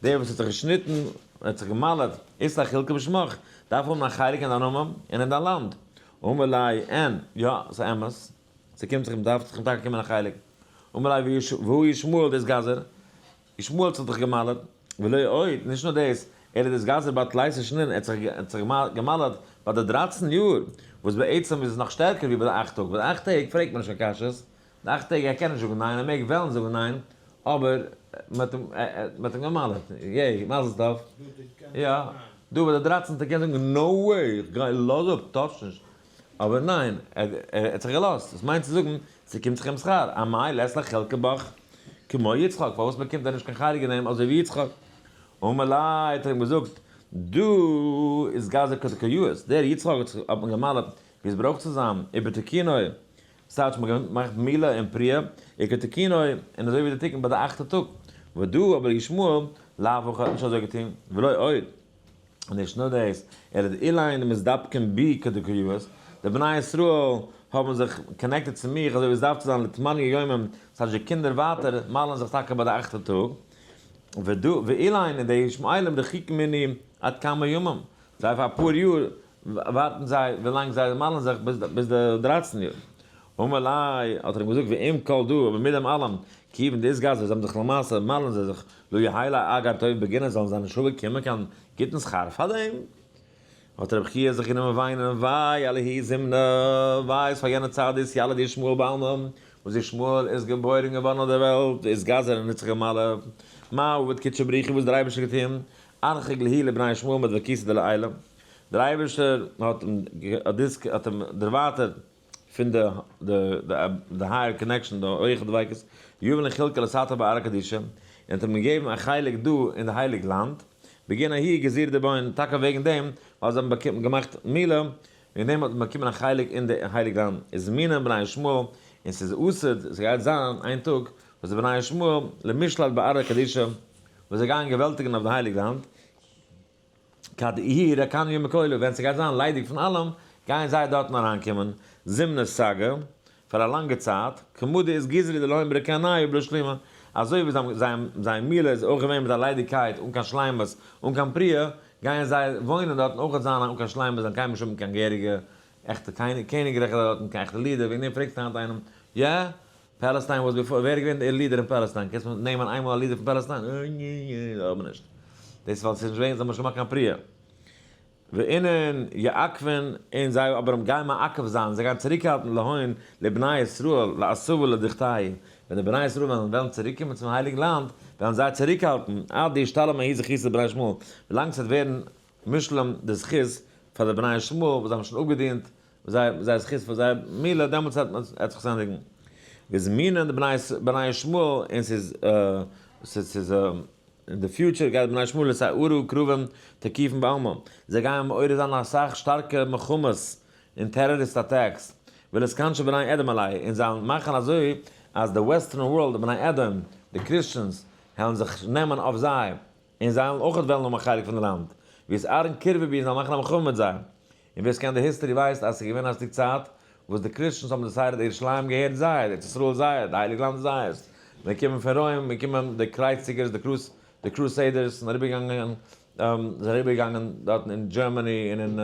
[SPEAKER 1] דער וואס האט זיך געשניטן, האט זיך געמל'עט, אית ליה חולקא בשמך, דארף האבן א חלק אין דיין נאמען און אין דיין לאנד. אמר ליה, אין, יא, ס'איז אמת, ס'קומט זיך אים, דארף זיך אים טאקע קומען א חלק. אמר ליה, והא ישמעאל דאתגזר, ישמעאל האט זיך דאך געמל'עט, ולא עוד, נישט נאר דאס, ער איז דאתגזר בת תליסר שנין, ער האט זיך געמל'עט ביי די 13 יאר, וואס בעצם איז עס נאך שטערקער ווי ביי די אכט טאג, ביי די אכט טעג פרעגט מען נישט קיין קשיות, די אכט טעג ער קען נישט זאגן ניין, ער מעג וועלן זאגן ניין, אבער מען האט אים געמל'עט, yay, מזל טוב, יא, דא ביי די דרייצנטע קען זאגן no way, איך גיי, לאז אפ, touch נישט, אבער ניין, ער האט זיך געלאזט, דאס מיינט צו זאגן, ס'קומט זיך אים שכר, אמאי לית ליה חולקא בך כמו יצחק, פארוואס באקומט ער נישט קיין חלק אין אים אזוי ווי יצחק? אמר ליה, האט ער אים געזאגט, דא איז גזר כדכיאות, דער יצחק האט זיך האט מען געמל'עט ווי עס ברויך צו זיין, ובתיקונו, ס'טייטש מ'האט געמאכט מילה און פריעה, וכתיקונו, און אזוי ווי די תיקון ביי די אכטע טאג, ודא אבער ישמעאל, לאו הכי האט נישט אזוי געטון, ולא עוד. און נישט נאר דאס, ער האט אילין מסתפקין בי כדכיאות, די בני ישראל האבן זיך connected צו מיך אזוי ווי עס דארף צו זיין לתמניא יומין, ס'הייסט די קינדער ווייטער מל'ן זיך טאקע ביי די אכטע טאג, ודא ואילין און די ישמעאלים רחוקים ממני עד כמה ימים, זיי פאר אפאר יאר ווארטן זיי ווילאנג זיי מל'ן זיך ביז די 13 יאר. אמר ליה, האט ער אים געזאגט ועם כל דא, אבער מיט דעם אלעם, כיוון דאתגזרו, זיי האבן זיך למעשה, מל'ן זיי זיך, לא יהא ליה אגר טוב בגיניה, זאלן זיי נישט האבן קומען קיין גוטן שכר פאר דעם. האט רבי חייא זיך גענומען וויינען, וויי אלהי זימנא, וויי איז פאר יענע צייט דאתיליד ישמעאל בעלמא, וואס ישמעאל איז געבוירן געווארן אויף דער וועלט, ואתגזר און האט זיך געמל'עט, מה עבד קודשא בריך הוא וואס דער אייבערשטער האט געטון, ארחק להו לבני ישמעאל מדבקותא דלעילא, דער אייבערשטער האט אים דערווייטערט. פון די די higher connection, די הויכע דביקות, יובן לחלקה לסתר בארעא קדישא, און האט אים געגעבן א חלק דא אין די הייליג לאנד, בגין ההיא גזירה דבהון, טאקע וועגן דעם ווייל זיי האבן געמאכט מילה, וועגן דעם האט מען באקומען א חלק אין די הייליג לאנד, איז מינן בני ישמעאל, און ס'איז עתיד, ס'גייט זיין איין טאג, וואס די בני ישמעאל, למשלט בארעא קדישא, וואס זיי גייען געוועלטיגן אויף די הייליג לאנד, כד איהי רקניא מכולא, ווען ס'גייט זיין ליידיג פון אלעם, גייען זיי דארטן אריינקומען, זימנא סגי, פאר א לאנגע צייט, כמדי איז גזרי דלהון ברקניא בלא שלימה, אזוי ווי זייער מילה איז אויך געווען מיט א ליידיגקייט אן קיין שלימות, אן קיין פריעה, גייען זיי וואוינען דארטן אויך זיין אן קיין שלימות, זיי קיינמאל נישט האבן קיין געהעריגע עכטע קעניגרייך דארטן, קיין עכטע leader, וועגן דעם פרעגסטו היינט איינעם, יא? Palestine was before, ווער איז געווען דער leader אין Palestine? קענסט מיר נעמען איינמאל א leader פון Palestine? אבער נישט. דאס ווייל ס'איז נישט געווען, זיי האבן נישט געמאכט קיין פריעה. ואינון יעכבון, און זיי אבער גייען מעכב זיין, זיי גייען צוריקהאלטן להון לבני ישראל לאתבא לדוכתייהו, ווען די בני ישראל וועלן וועלן צוריקקומען צום הייליגן לאנד, וועלן זיי צוריקהאלטן, עד דישתלים ההוא זכותא לבני ישמעאל, ווילאנג ס'וועט ווערן מושלם די זכות פאר די בני ישמעאל וואס זיי האבן שוין אפגעדינט זייער זכות פאר זייער מילה, דעמאלטס וועט מען זיך ענדיגן. וזמינין די בני ישמעאל, און ס'איז ס'איז אין די future גייט בני ישמעאל לסערה קרובים תקיפן בעלמא, זיי גייען מעורר זיין אסאך שטארקע מלחמות און terrorist attacks, ולהתכנשא בני אדום עלייהו, און זיי וועלן מאכן אזוי אז די western world, די בני אדום, די Christians, העלן זיך נעמען אויף זיי, און זיי וועלן אויכעט וועלן האבן א חלק פון די לאנד, ויסערון קרבא בהו, און זיי וועלן מאכן א מלחמה מיט זיי. און ווער ס'קען די history ווייסט אז ס'איז געווען א שטיק צייט וואס די Christians האבן decided ירושלים געהערט זיי, ארץ ישראל זייער, די הייליג לאנד איז זייערס. מען קומען פון רוים, מען קומען די קרייצציגערס, די cru די Crusaders זענען אריבערגעגאנגען, זענען אריבערגעגאנגען דארטן אין Germany און אין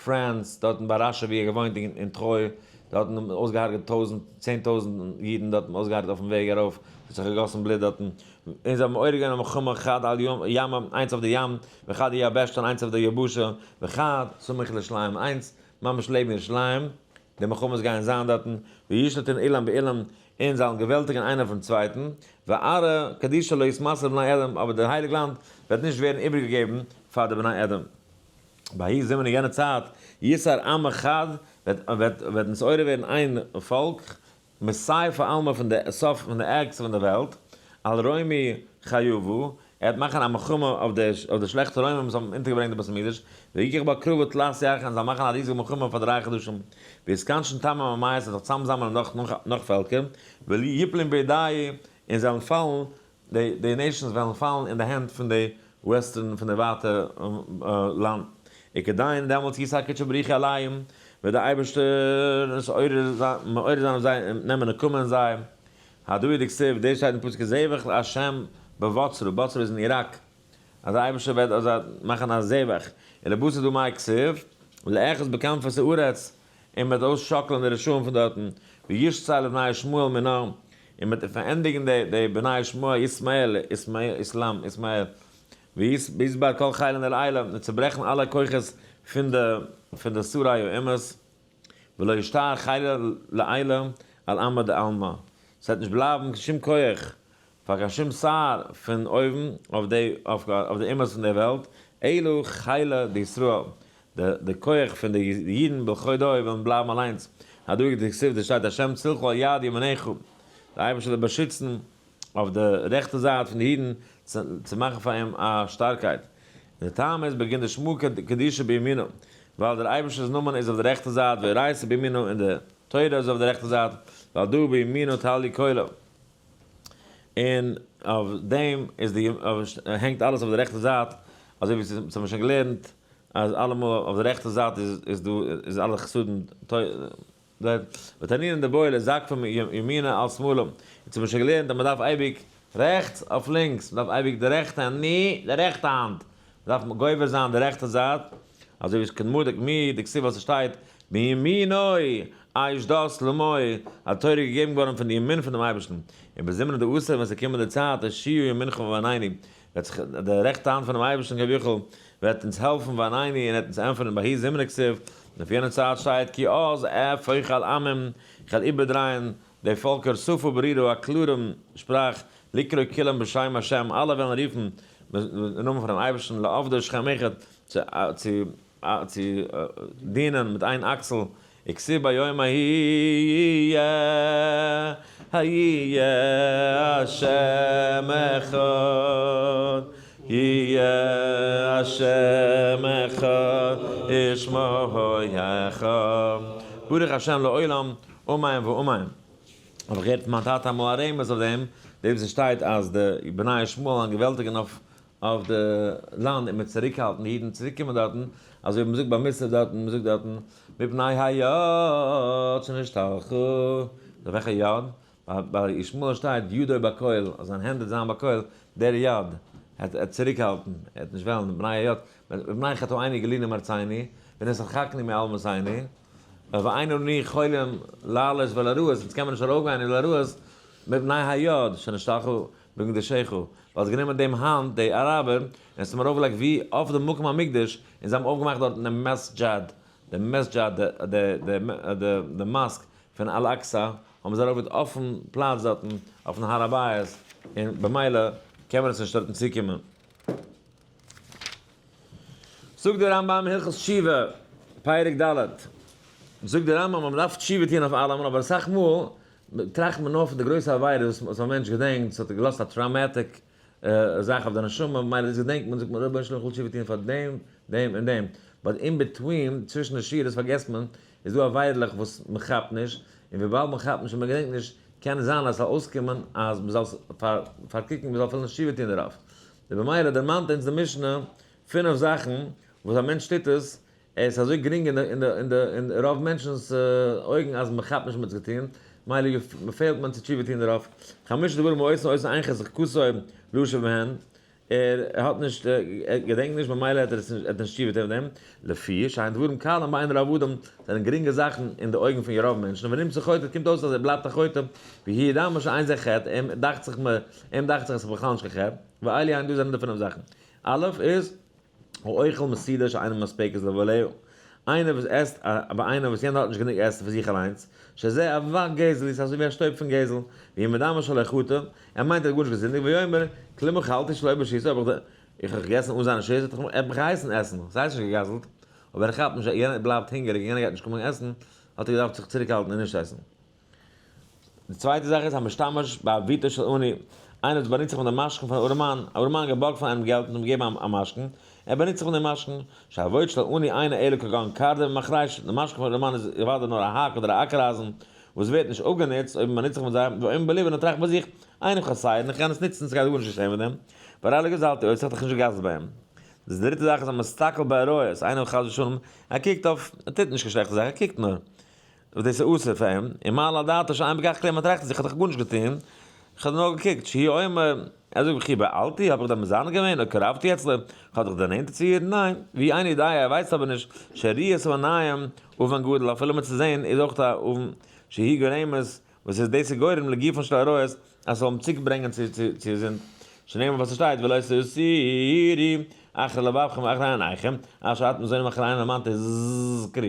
[SPEAKER 1] France, דארטן ביי רשי ווי ער געוואוינט אין טרוי, דארטן האבן אויסגעהארגעט טויזנט, 10,000 אידן דארטן אויסגעהארגעט אויפן וועג ארויף, ס'האט זיך געגאסן בלוט דארטן, און זיי האבן מעורר געווען א מלחמה חד על ימא, איינס אויף די ים, וחד יבשתא און איינס אויף די יבשה, וחד סמוך לירושלים, איינס ממש לעבן ירושלים, די מלחמות גייען זיין דארטן, וישלטון אלם באלם, און זיי וועלן געוועלטיגן איינער אויפן צווייטן, וארעא קדישא לא יתמסר לבני אדום, אבער דער הייליג לאנד וועט נישט ווערן איבערגעגעבן פאר די בני אדום. בההיא זימנא אין יענע צייט, יסר עם חד, וועט וועט נתעורר ווערן איין פאלק, מסייפא עלמא פון די סוף פון די ערגסטע פון די וועלט, על רומי חיובו, ער וועט מאכן א מלחמה אויף די אויף די שלעכטע רוימים וואס האבן אונטערגעברענגט די בית המקדש, ויקח בה קרבה תלת ירחין און זאל מאכן א ריזיגע מלחמה פאר 3 חדשים, ויתכנשון תמן ממית ער זאל צוזאמזאמלען נאך נאך פעלקער, ויפלון בידייהו און זיי וועלן פאלן, די די nations וועלן פאלן אין די הענט פון די western פון די ווייטע לאנד. וכדין דעמאלטס ישא קודשא בריך הוא עליהם, וועט דער אייבערשטער עס מעורר זיין אויף זיי און נעמען נקמה אין זיי. הדא דכתיב, דאס שטייט אין פסוק זבח לה' בבצרה, בצרה איז אין איראק, אז דער אייבערשטער וועט אזא מאכן א זבח, ולבשר דא מאי כתיב, לאחוז בכנפות הארץ, און מען וועט אויסשאקלען די רשעים פון דארטן, וישצא לבני ישמעאל מינה, און מען וועט פארענדיגן די בני ישמעאל, ישמעאל, איסלאם, ישמעאל, וישבר כל חילין דלעילא, און צוברעכן אלע כוחות פון די פון די שרי האומות, ולא ישתאר חילא לעילא על עמא דעלמא, ס'וועט נישט בלייבן קיין שום כח פאר קיין שום שר פון אויבן אויף די אויף די אומות פון דער וועלט, אלא חילא דישראל, די כח פון די אידן בלחודוי וועלן בלייבן אליינס, הדא דכתיב דאס שטייט השם צלך על יד ימינך, דער אייבערשטער וועט באשיצן אויף די רעכטע זייט פון די אידן צו מאכן פאר אים א שטארקייט. און די טעם איז בגין דשמא קדישא בימינו, ווייל דער אייבערשטער'ס נאמען איז אויף די רעכטע זייט, ואורייתא בימינו און די תורה איז אויף די רעכטע זייט, ועל דא בימינו תליא כולא. און אויף דעם איז די הענגט אלעס אויף די רעכטע זייט, אזוי ווי ס'האט מען שוין געלערנט אז אלעמאל אויף די רעכטע זייט איז דא איז אלע חסדים ותנין דבעי לזקפא מימינא על שמאלא, אונז האבן שוין געלערנט אז מען דארף אייביג רעכטס אויף לינקס, מען דארף אייביג די רעכטע האנט, ני, די רעכטע האנט, מען דארף גובר זיין די רעכטע זייט, אזוי ווי כדמדק מי דכתיב וואס עס שטייט מימינו אש דת למוי, א תורה איז געגעבן געווארן פון די ימין פון דעם אייבערשטן, און בזמנא דאתא ווען ס'וועט קומען די צייט הושיעה ימינך וענני, וועט זיך די רעכטע האנט פונעם אייבערשטן כביכול וועט אונז העלפן וענני און ער וועט אונז ענטפערן בההיא זמנא כתיב, און אויף יענע צייט שטייט כי אז אהפוך אל עמים, איך וועל איבערדרייען די פאלקער שפה ברורה א קלארע שפראך, לקרוא כולם בשם השם, אלע וועלן רופן אין נאמען פונעם אייבערשטן, לעבדו שכם אחד, צו דינען מיט איין אקסל. וכתיב ביום ההוא יהיה יהיה השם אחד יהיה השם אחד ושמו אחד ברוך השם לעולם אמן ואמן. האב איך געהערט פון מיין טאטע אמאל א רמז אויף דעם, דעם וואס עס שטייט אז די בני ישמעאל וועלן געוועלטיגן אויף אויף די לאנד און מיט צוריקהאלטן די אידן צוריק קומען דארטן, אזוי ווי מ'זאגט ביי מוסף דארטן, מ'זאגט דארטן, מפני היד שנשתלחה, די וועלכע יד? ביי ישמעאל שטייט ידו בכל, אז זיין הענט וועט זיין בכל, דער יד העט צוריקהאלטן, ער העט נישט וועלן, מפני היד, מפני חטאינו גלינו מארצינו, ונתרחקנו מעל אמותינו, ואין אנו יכולים לעלות ולראות, אונז קען מען נישט ארויפגיין אין לראות, מפני היד שנשתלחה במקדשך, ווייל האסט גענומען דעם האנט, די אראבער, און האסט אים ארויפגעלייגט ווי אויף דעם מקום המקדש, און זיי האבן אויפגעמאכט דארטן דעם מסג'ד, דעם מסג'ד, די mosque פון אל אקסא, האבן זיי ארויפגעלייגט אויפן פלאץ דארטן, אויפן הר הבית, און במילא קען מען עס נישט דארטן צוקומען. זאגט דער רמב ם הלכות תשובה, פרק ד', זאגט דער רמב ם אז מען דארף תשובה טון אויף אלעמען, אבער אסאך מאל טראכט מען נאר פון די גרויסע עבירות וואס א מענטש געדענקט, ס'האט געלאזט א traumatic זאך אויף די נשמה, ממילא דאס געדענקט מען, זאגט מען רבונו של עולם איך וויל תשובה טון פאר דעם, דעם און דעם, but in between, צווישן די שורות פארגעסט מען, איז דא עבירה'לעך וואס מען כאפט נישט, און וויבאלד מען כאפט נישט און מען געדענקט נישט, קען זיין אז ס'זאל אויסקומען אז מען זאל פארקוקן, מען זאל אפילו נישט תשובה טון דערויף. ובמילא דערמאנט אונז די משנה פינף זאכן וואס א מענטש טוט עס, ער איז אזוי גרינג אין רוב מענטשנ'ס אויגן אז מען כאפט נישט מען האט עס געטון, מילא פעלט מען צו תשובה טון דערויף. חמשה דברים העושין אותן אין חזקתו לשוב מהן, ער האט נישט, ער געדענקט נישט ממילא האט ער עס נישט, ער האט נישט תשובה טון אויף דעם, לפי שהן דברים קלים בעיני רוב אדם, זענען גרינגע זאכן אין די אויגן פון רוב מענטשן, ונמצא חוטא, קומט אויס אז ער בלייבט א חוטא, והוא ידמה שאין זה חטא, אים דאכט זיך אים דאכט זיך אז ס'איז בכלל נישט קיין חטא, ואלו הן דא זענען די פינף זאכן. א' איז, האוכל מסעודה שאינה מספקת לבעליה, איינער וואס עסט ביי איינער וואס יענער האט נישט גענוג עסן פאר זיך אליינס, שזה אבק גזל, איז אזוי ווי א שטויב פון גזל, והוא מדמה שלא חטא, ער מיינט ער האט גארנישט געזינדיגט, ויאמר, כלום אכלתי שלא ברשותו, האב איך איך האב געגעסן אן זיין רשות, ער האט מיך געהייסן עסן, ס'הייסט נישט געגזלט, אבער ער כאפט נישט אז יענער בלייבט הונגעריג און יענער גייט נישט קומען עסן, האט ער געדארפט זיך צוריקהאלטן און נישט עסן. די צווייטע זאך איז המשתמש בערבותו של עני, איינער וואס באנוצט זיך מיט די משכון פון ארעמאן, א ארעמאן געבארגט פון איינעם געלט און אים געגעבן א משכון, ער באנוצט זיך מיט דעם משכון, שהערבות של עני אינה אלא כגון קרדום ומחרשה, די משכון פון ארעמאן איז אוודאי נאר א האק אדער א אקער אייזן וואס ווערט נישט אפגענוצט אויב מען באנוצט זיך מיט זיי, ואומר בלבו און ער טראכט ביי זיך, איני חסר, איך קען עס נוצן, ס'גייט גארנישט געשען מיט דעם, והרי לא גזלתי אותו, איך האב דאך נישט געגזלט ביי אים. די דריטע זאך איז המסתכל בעריות, איינער חס ושלום, ער קוקט אויף, ער טוט נישט קיין שלעכטע זאך, ער קוקט נאר. וואס דאס איז אסור פאר אים, און מעלה על דעתו שאין בכך כלום, ער טראכט זיך, איך האב דאך גארנישט געטון, איך האב נאר געקוקט, שהוא אומר, ער זאגט וכי בעלתי, האב איך דען מזנה געווען, או קרבתי אצלו, איך האב דאך דערנענטערט צו איר, ניין, והוא אינו יודע, ער ווייסט אבער נישט, שראיית העיניים עוון גדול, אפילו מיט צו זען איז אויך א עוון, שהיא גורמת, וואס איז דאס איז גורם לגופן של עריות, אז ס'זאל אים צוברענגען צו צו זינד, שנאמר וואס ס'שטייט ולא תתורו אחרי לבבכם ואחרי עיניכם, אשר אתם זונים אחריהם למען תזכרו.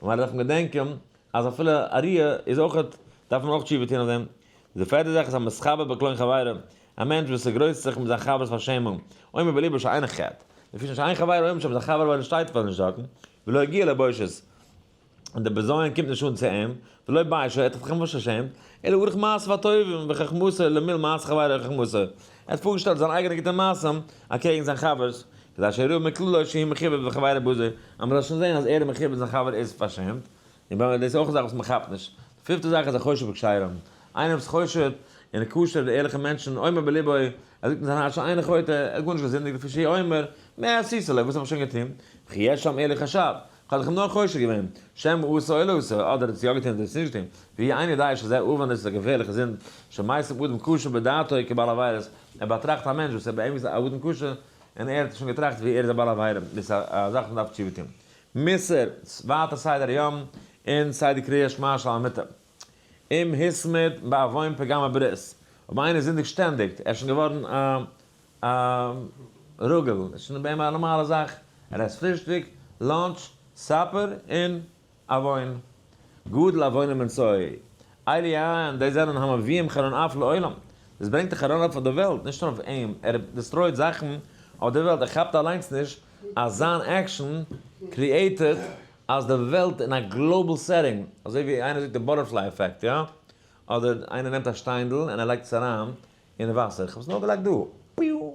[SPEAKER 1] ממילא דארף מען געדענקען אז אפילו א ראיה איז אויך דארף מען אויך תשובה טון אויף דעם. די פערטע זאך איז המתכבד בקלון חברו, א מענטש וואס צעגרויסט זיך מיט זיין חבר'ס פארשעמונג, אומר בלבו שאינו חטא, לפי שאין חברו עומד שם, זיין חבר אבער שטייט פאר נישט דארטן, ולא הגיע לבושת, און דער בזיון קומט נישט אן צו אים, ולא ביישו, ער האט זיך נישט פארשעמט, אלא ערוך מעשיו הטובים וחכמתו למול מעשה חברו וחכמתו, ער האט פארגעשטעלט זיינע אייגענע גוטע מעשים אקעגן זיין חבר'ס, כדי שיראו מכללו שהוא מכובד וחברו בזוי, אז מען זאל שוין זען אז ער איז מכובד און זיין חבר איז פארשעמט, און באמת דאס איז אויך א זאך וואס מען כאפט נישט. די פיפטע זאך איז החושד בכשרים, איינער וואס חושד אין כשר די ערליכע מענטשן, אומר בלבו, ער זאגט אין זיין הארץ שאינו חוטא, ער האט גארנישט געזינדיגט, לפי שהוא אומר, מה עשית לו, וואס האב איך שוין געטון, וכי יש שם אלא חשד, כ'האב דאך אים נאר חושד געווען, שמא עשה או לא עשה, אדער האט עס יא געטון אדער עס נישט געטון, והוא אינו יודע שזה עוון דאס איז א געפערליכע זינד, שמשים אדם כשר בדעתו כבעל עבירות, ער באטראכט א מענטש וואס איז ביי אים א אדם כשר, און ער האט שוין געטראכט ווי ער איז א בעל עבירה, דאס איז א זאך וואס מ'דארף תשובה טון. מוסר, ווייטער סדר היום, און סדר קריאת שמע שעל המיטה. אם התמיד בעוון פגם הברית, אויב איינער זינדיגט שטענדיג, ער איז שוין געווארן א א רגיל, עס איז שוין ביי אים א נארמאלע זאך, ער עסט פרישטאג, lunch, supper און עוון. גדול עוונו מנשוא. אלו הן, די זענען המביאים חרון אף לעולם. דאס ברענגט די חרון אף אויף די וועלט, נישט נאר אויף אים, ער destroy ט זאכן אויף די וועלט, ער כאפט אליינס נישט אז זיין action created. אז די וועלט אין א global setting, אזוי ווי איינער זאגט די butterfly effect, יא? אדער איינער נעמט א שטיינדל און ער לייגט עס אריין אין די וואסער, איך האב עס נאר געלייגט דא, פיו!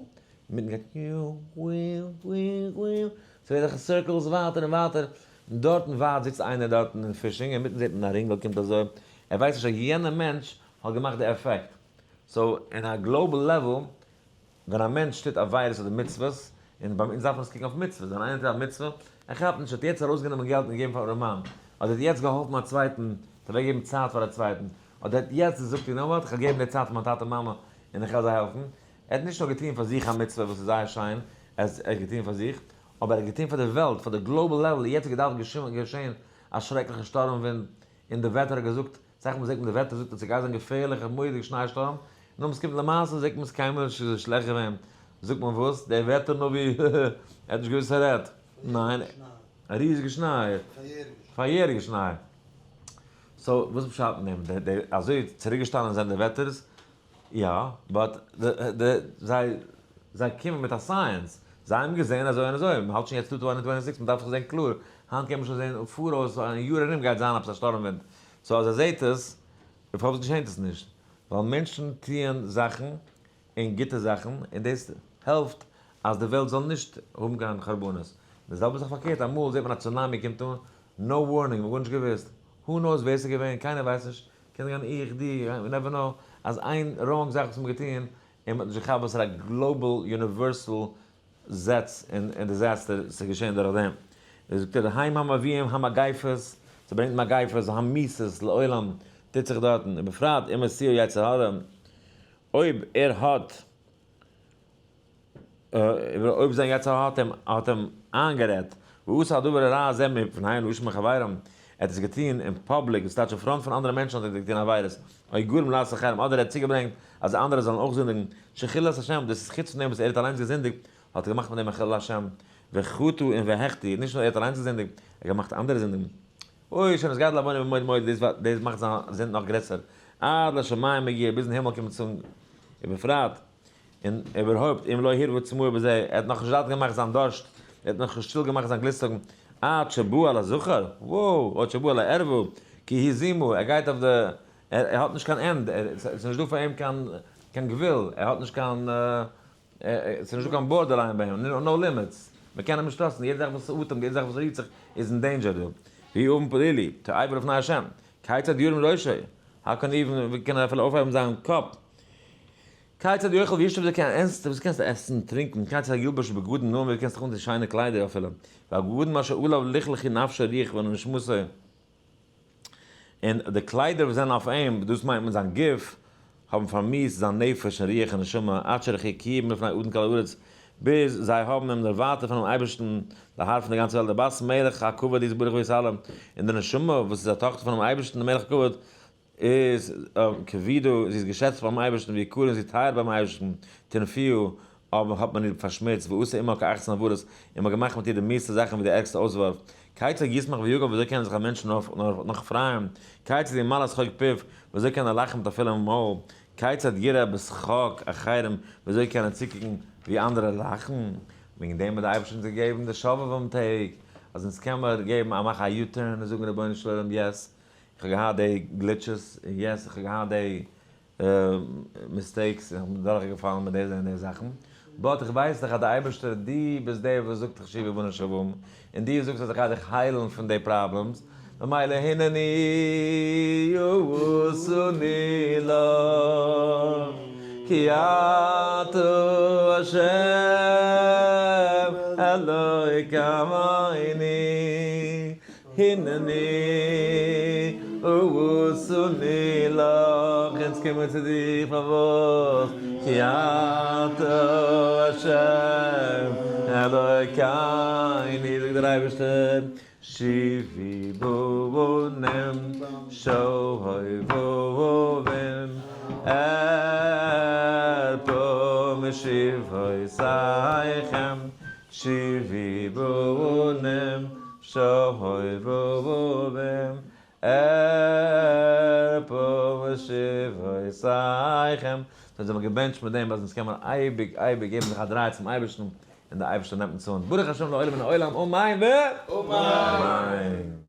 [SPEAKER 1] אינמיטן גייט פיו, וויו, וויו, וויו, ס'ווערט אזעלכע circles ווייטער און ווייטער, און דארטן ווייט זיצט איינער דארטן אין fishing, אינמיטן זעט מען א רינגל קומט אזוי, ער ווייסט נישט אז יענער מענטש האט געמאכט די effect. So אין א global level, ווען א מענטש טוט עבירות אדער מצוות, און ביי אונז דארף מען עס קוקן אויף מצוות, ווען איינער טוט א מצוה, ער כאפט נישט, ער האט יעצט ארויסגענומען געלט און געגעבן פאר ארעמאן, אדער האט יעצט געהאלפן א צווייטן, האט אוועקגעגעבן צייט פאר א צווייטן, אדער האט יעצט געזאגט you know what, איך וועל געבן די צייט פאר מיין טאטע מאמע און איך וועל זיי העלפן, ער האט נישט נאר געטון פאר זיך א מצוה וואס איז זייער שיין, ער האט געטון פאר זיך, אבער ער האט געטון פאר די וועלט, פאר די global level, יעצט האט געדארפט געשען א שרעקליכע שטורם ווינט, און די וועטער האט געזאגט, אסאך מאל זעט מען די וועטער זאגט אז ס'גייט זיין געפערליכע מורא'דיגע שניי שטורם, נאר ווען ס'קומט למעשה זעט מען עס קיינמאל נישט אזוי שלעכט געווען, זאגט מען וואס? דער וועטער נביא ער האט נישט געוואוסט וואס ער רעדט, ניין, א ריזיגע שניי, פאריעריגע שניי, so וואס פשט אין דעם? די אזוי צוריקגעשטאנען זענען די וועטערס, יא, but די זיי זיי קומען מיט א science, זיי האבן געזען אזוי און אזוי, מען האלט שוין יעצט 2026, מען דארף זיך זען קלאר, היינט קען מען שוין זען פאראויס א יאר ארום גייט זיין עפעס א שטורם ווינט, so אז ער זעט עס, פארוואס געשענט עס נישט? ווייל מענטשן טוען זאכן און גוטע זאכן און דאס העלפט אז די וועלט זאל נישט האבן קיין חרבנות. די זעלבע זאך פארקערט, אמאל זעט מען א צונאמי קומט אן, no warning, מ'האט גארנישט געוואוסט, who knows ווער ס'איז געווען, קיינער ווייסט נישט, קען זיין איך, דו, we never know, אז איין wrong זאך וואס מ'האט געטון און מ'האט נישט געכאפט וואסערע א global universal זעץ און disaster ס'איז געשען דורך דעם. זאגט ער, הם המביאים המגיפות, ס'ברענגט מגיפות, המיתות לעולם טוט זיך דארטן, ובפרט אם השיאו יצר הרע, אויב ער האט, אויב זיין יצר הרע האט אים האט אים איינגערעדט, ועשה הדבר הרע הזה מפני אנשים מחבירם, ער האט עס געטון אין public, דאס טייטש אין front פון אנדערע מענטשן האט ער געטון עבירות, או גרם לעשות אחרים, אדער ער האט צוגעברענגט אז אנדערע זאלן אויך זינדיגן, שחילול השם, דאס איז חוץ פון דעם וואס ער האט אליינס געזינדיגט, האט ער געמאכט מיט דעם א חילול השם, וחטא און והחטיא, נישט נאר ער האט אליינס געזינדיגט, ער האט געמאכט אנדערע זינדיגן. אוי, שנתגדל עוונו במאוד מאוד, דאס מאכט זיין זינד נאך גרעסער, עד לשמים מגיע, ביזן הימל קומט עס אן, ובפרט, און איבערהויפט, אם לא הרווה צמאו בזה, ער האט נאכנישט זאט געמאכט זיין דורשט, ער האט נאכנישט שטיל געמאכט זיין גליסטונג, עד שבא על הזכר, וואו, עד שבא על הערווה, כי היא זימה, ער גייט אויף די, ער האט נישט קיין end, ס'איז נישט דא פאר אים קיין גבול, ער האט נישט קיין, ס'איז נישט דא קיין borderline ביי אים, no limits, מ'קען אים נישט trust ן, יעדע זאך וואס אטעמט, יעדע זאך וואס רירט זיך איז אין danger דא. והוא עוון פלילי, תועבה לפני השם, כיצד ירים ראשו, how can even, ווי קען ער אפילו אויפהייבן זיין קאפ? כיצד יאכל וישתה ווי קען עסן, וואס קענסטו עסן און טרינקען, כיצד ילבש בגדים נאים ווי קענסטו אנטון שיינע קליידער אפילו, והבגדים אשר עליו לכלכו נפשו רוח ונשמתו, און די קליידער וואס זענען אויף אים, דאס מיינט מען זיין גוף, האבן פארמיאוסט זיין נפש און רוח און נשמה, עד שהרחיקוהו מלפני אדון כל הארץ, ביז זיי האבן אים דערווייטערט פונעם אייבערשטן, דער האר פון דער גאנצער וועלט, די בת מלך הכבוד יתברך ויתעלה, און די נשמה וואס איז א טאכטער פונעם אייבערשטן, דער מלך הכבוד, איז כבודה, זי איז געשעצט ביים אייבערשטן ויקרה און זי איז טייער ביים אייבערשטן, טינפוה, אבער האט מען איר פארשמוצט, ועשו עמה כאחצן עברות, און מ'האט געמאכט מיט איר די מיאוס'טע זאכן ווי די ערגסטע אויסווארף. כיצד ישמח ויגל, וויאזוי קען זיך א מענטש נאך פרייען? כיצד ימלא שחוק פיו, וויאזוי קען ער לאכן מיט א פולע מויל? כיצד יראה בשחוק אחרים, וויאזוי קען ער צוקוקן ווי אנדערע לאכן? וועגן דעם האט דער אייבערשטער אונז געגעבן די שובבים טעג, אז אונז קען מיר געבן א מאך א U-turn און זאגן רבונו של עולם yes, איך האב געהאט די glitches, און yes, איך האב געהאט די mistakes, איך בין דורכגעפאלן מיט די און די זאכן, but איך ווייס דאך אז די אייבערשטער, דו ביסט דער וואס זאגט השיבו בני שובבים, און דו זאגסט אז איך גיי דיך היילן פון די problems, ממילא הנני עשני לך, כי אתה השם אלוקינו. הנני עשני לך, אונז קומען צו דיר פארוואס? כי אתה השם אלוקינו, זאגט דער אייבערשטער, שובו בנים שובבים ארפא משובותיכם, שובו בנים שובבים ארפא משובותיכם. זיי זענען געבענטשט מיט דעם אז אונז קען מען אייביג אייביג געבן זיך א דריי צום אייבערשטן. און דער אייבערשטער נעמט אונז אן, ברוך השם לעולם מן העולם, אמן ו.
[SPEAKER 3] אמן!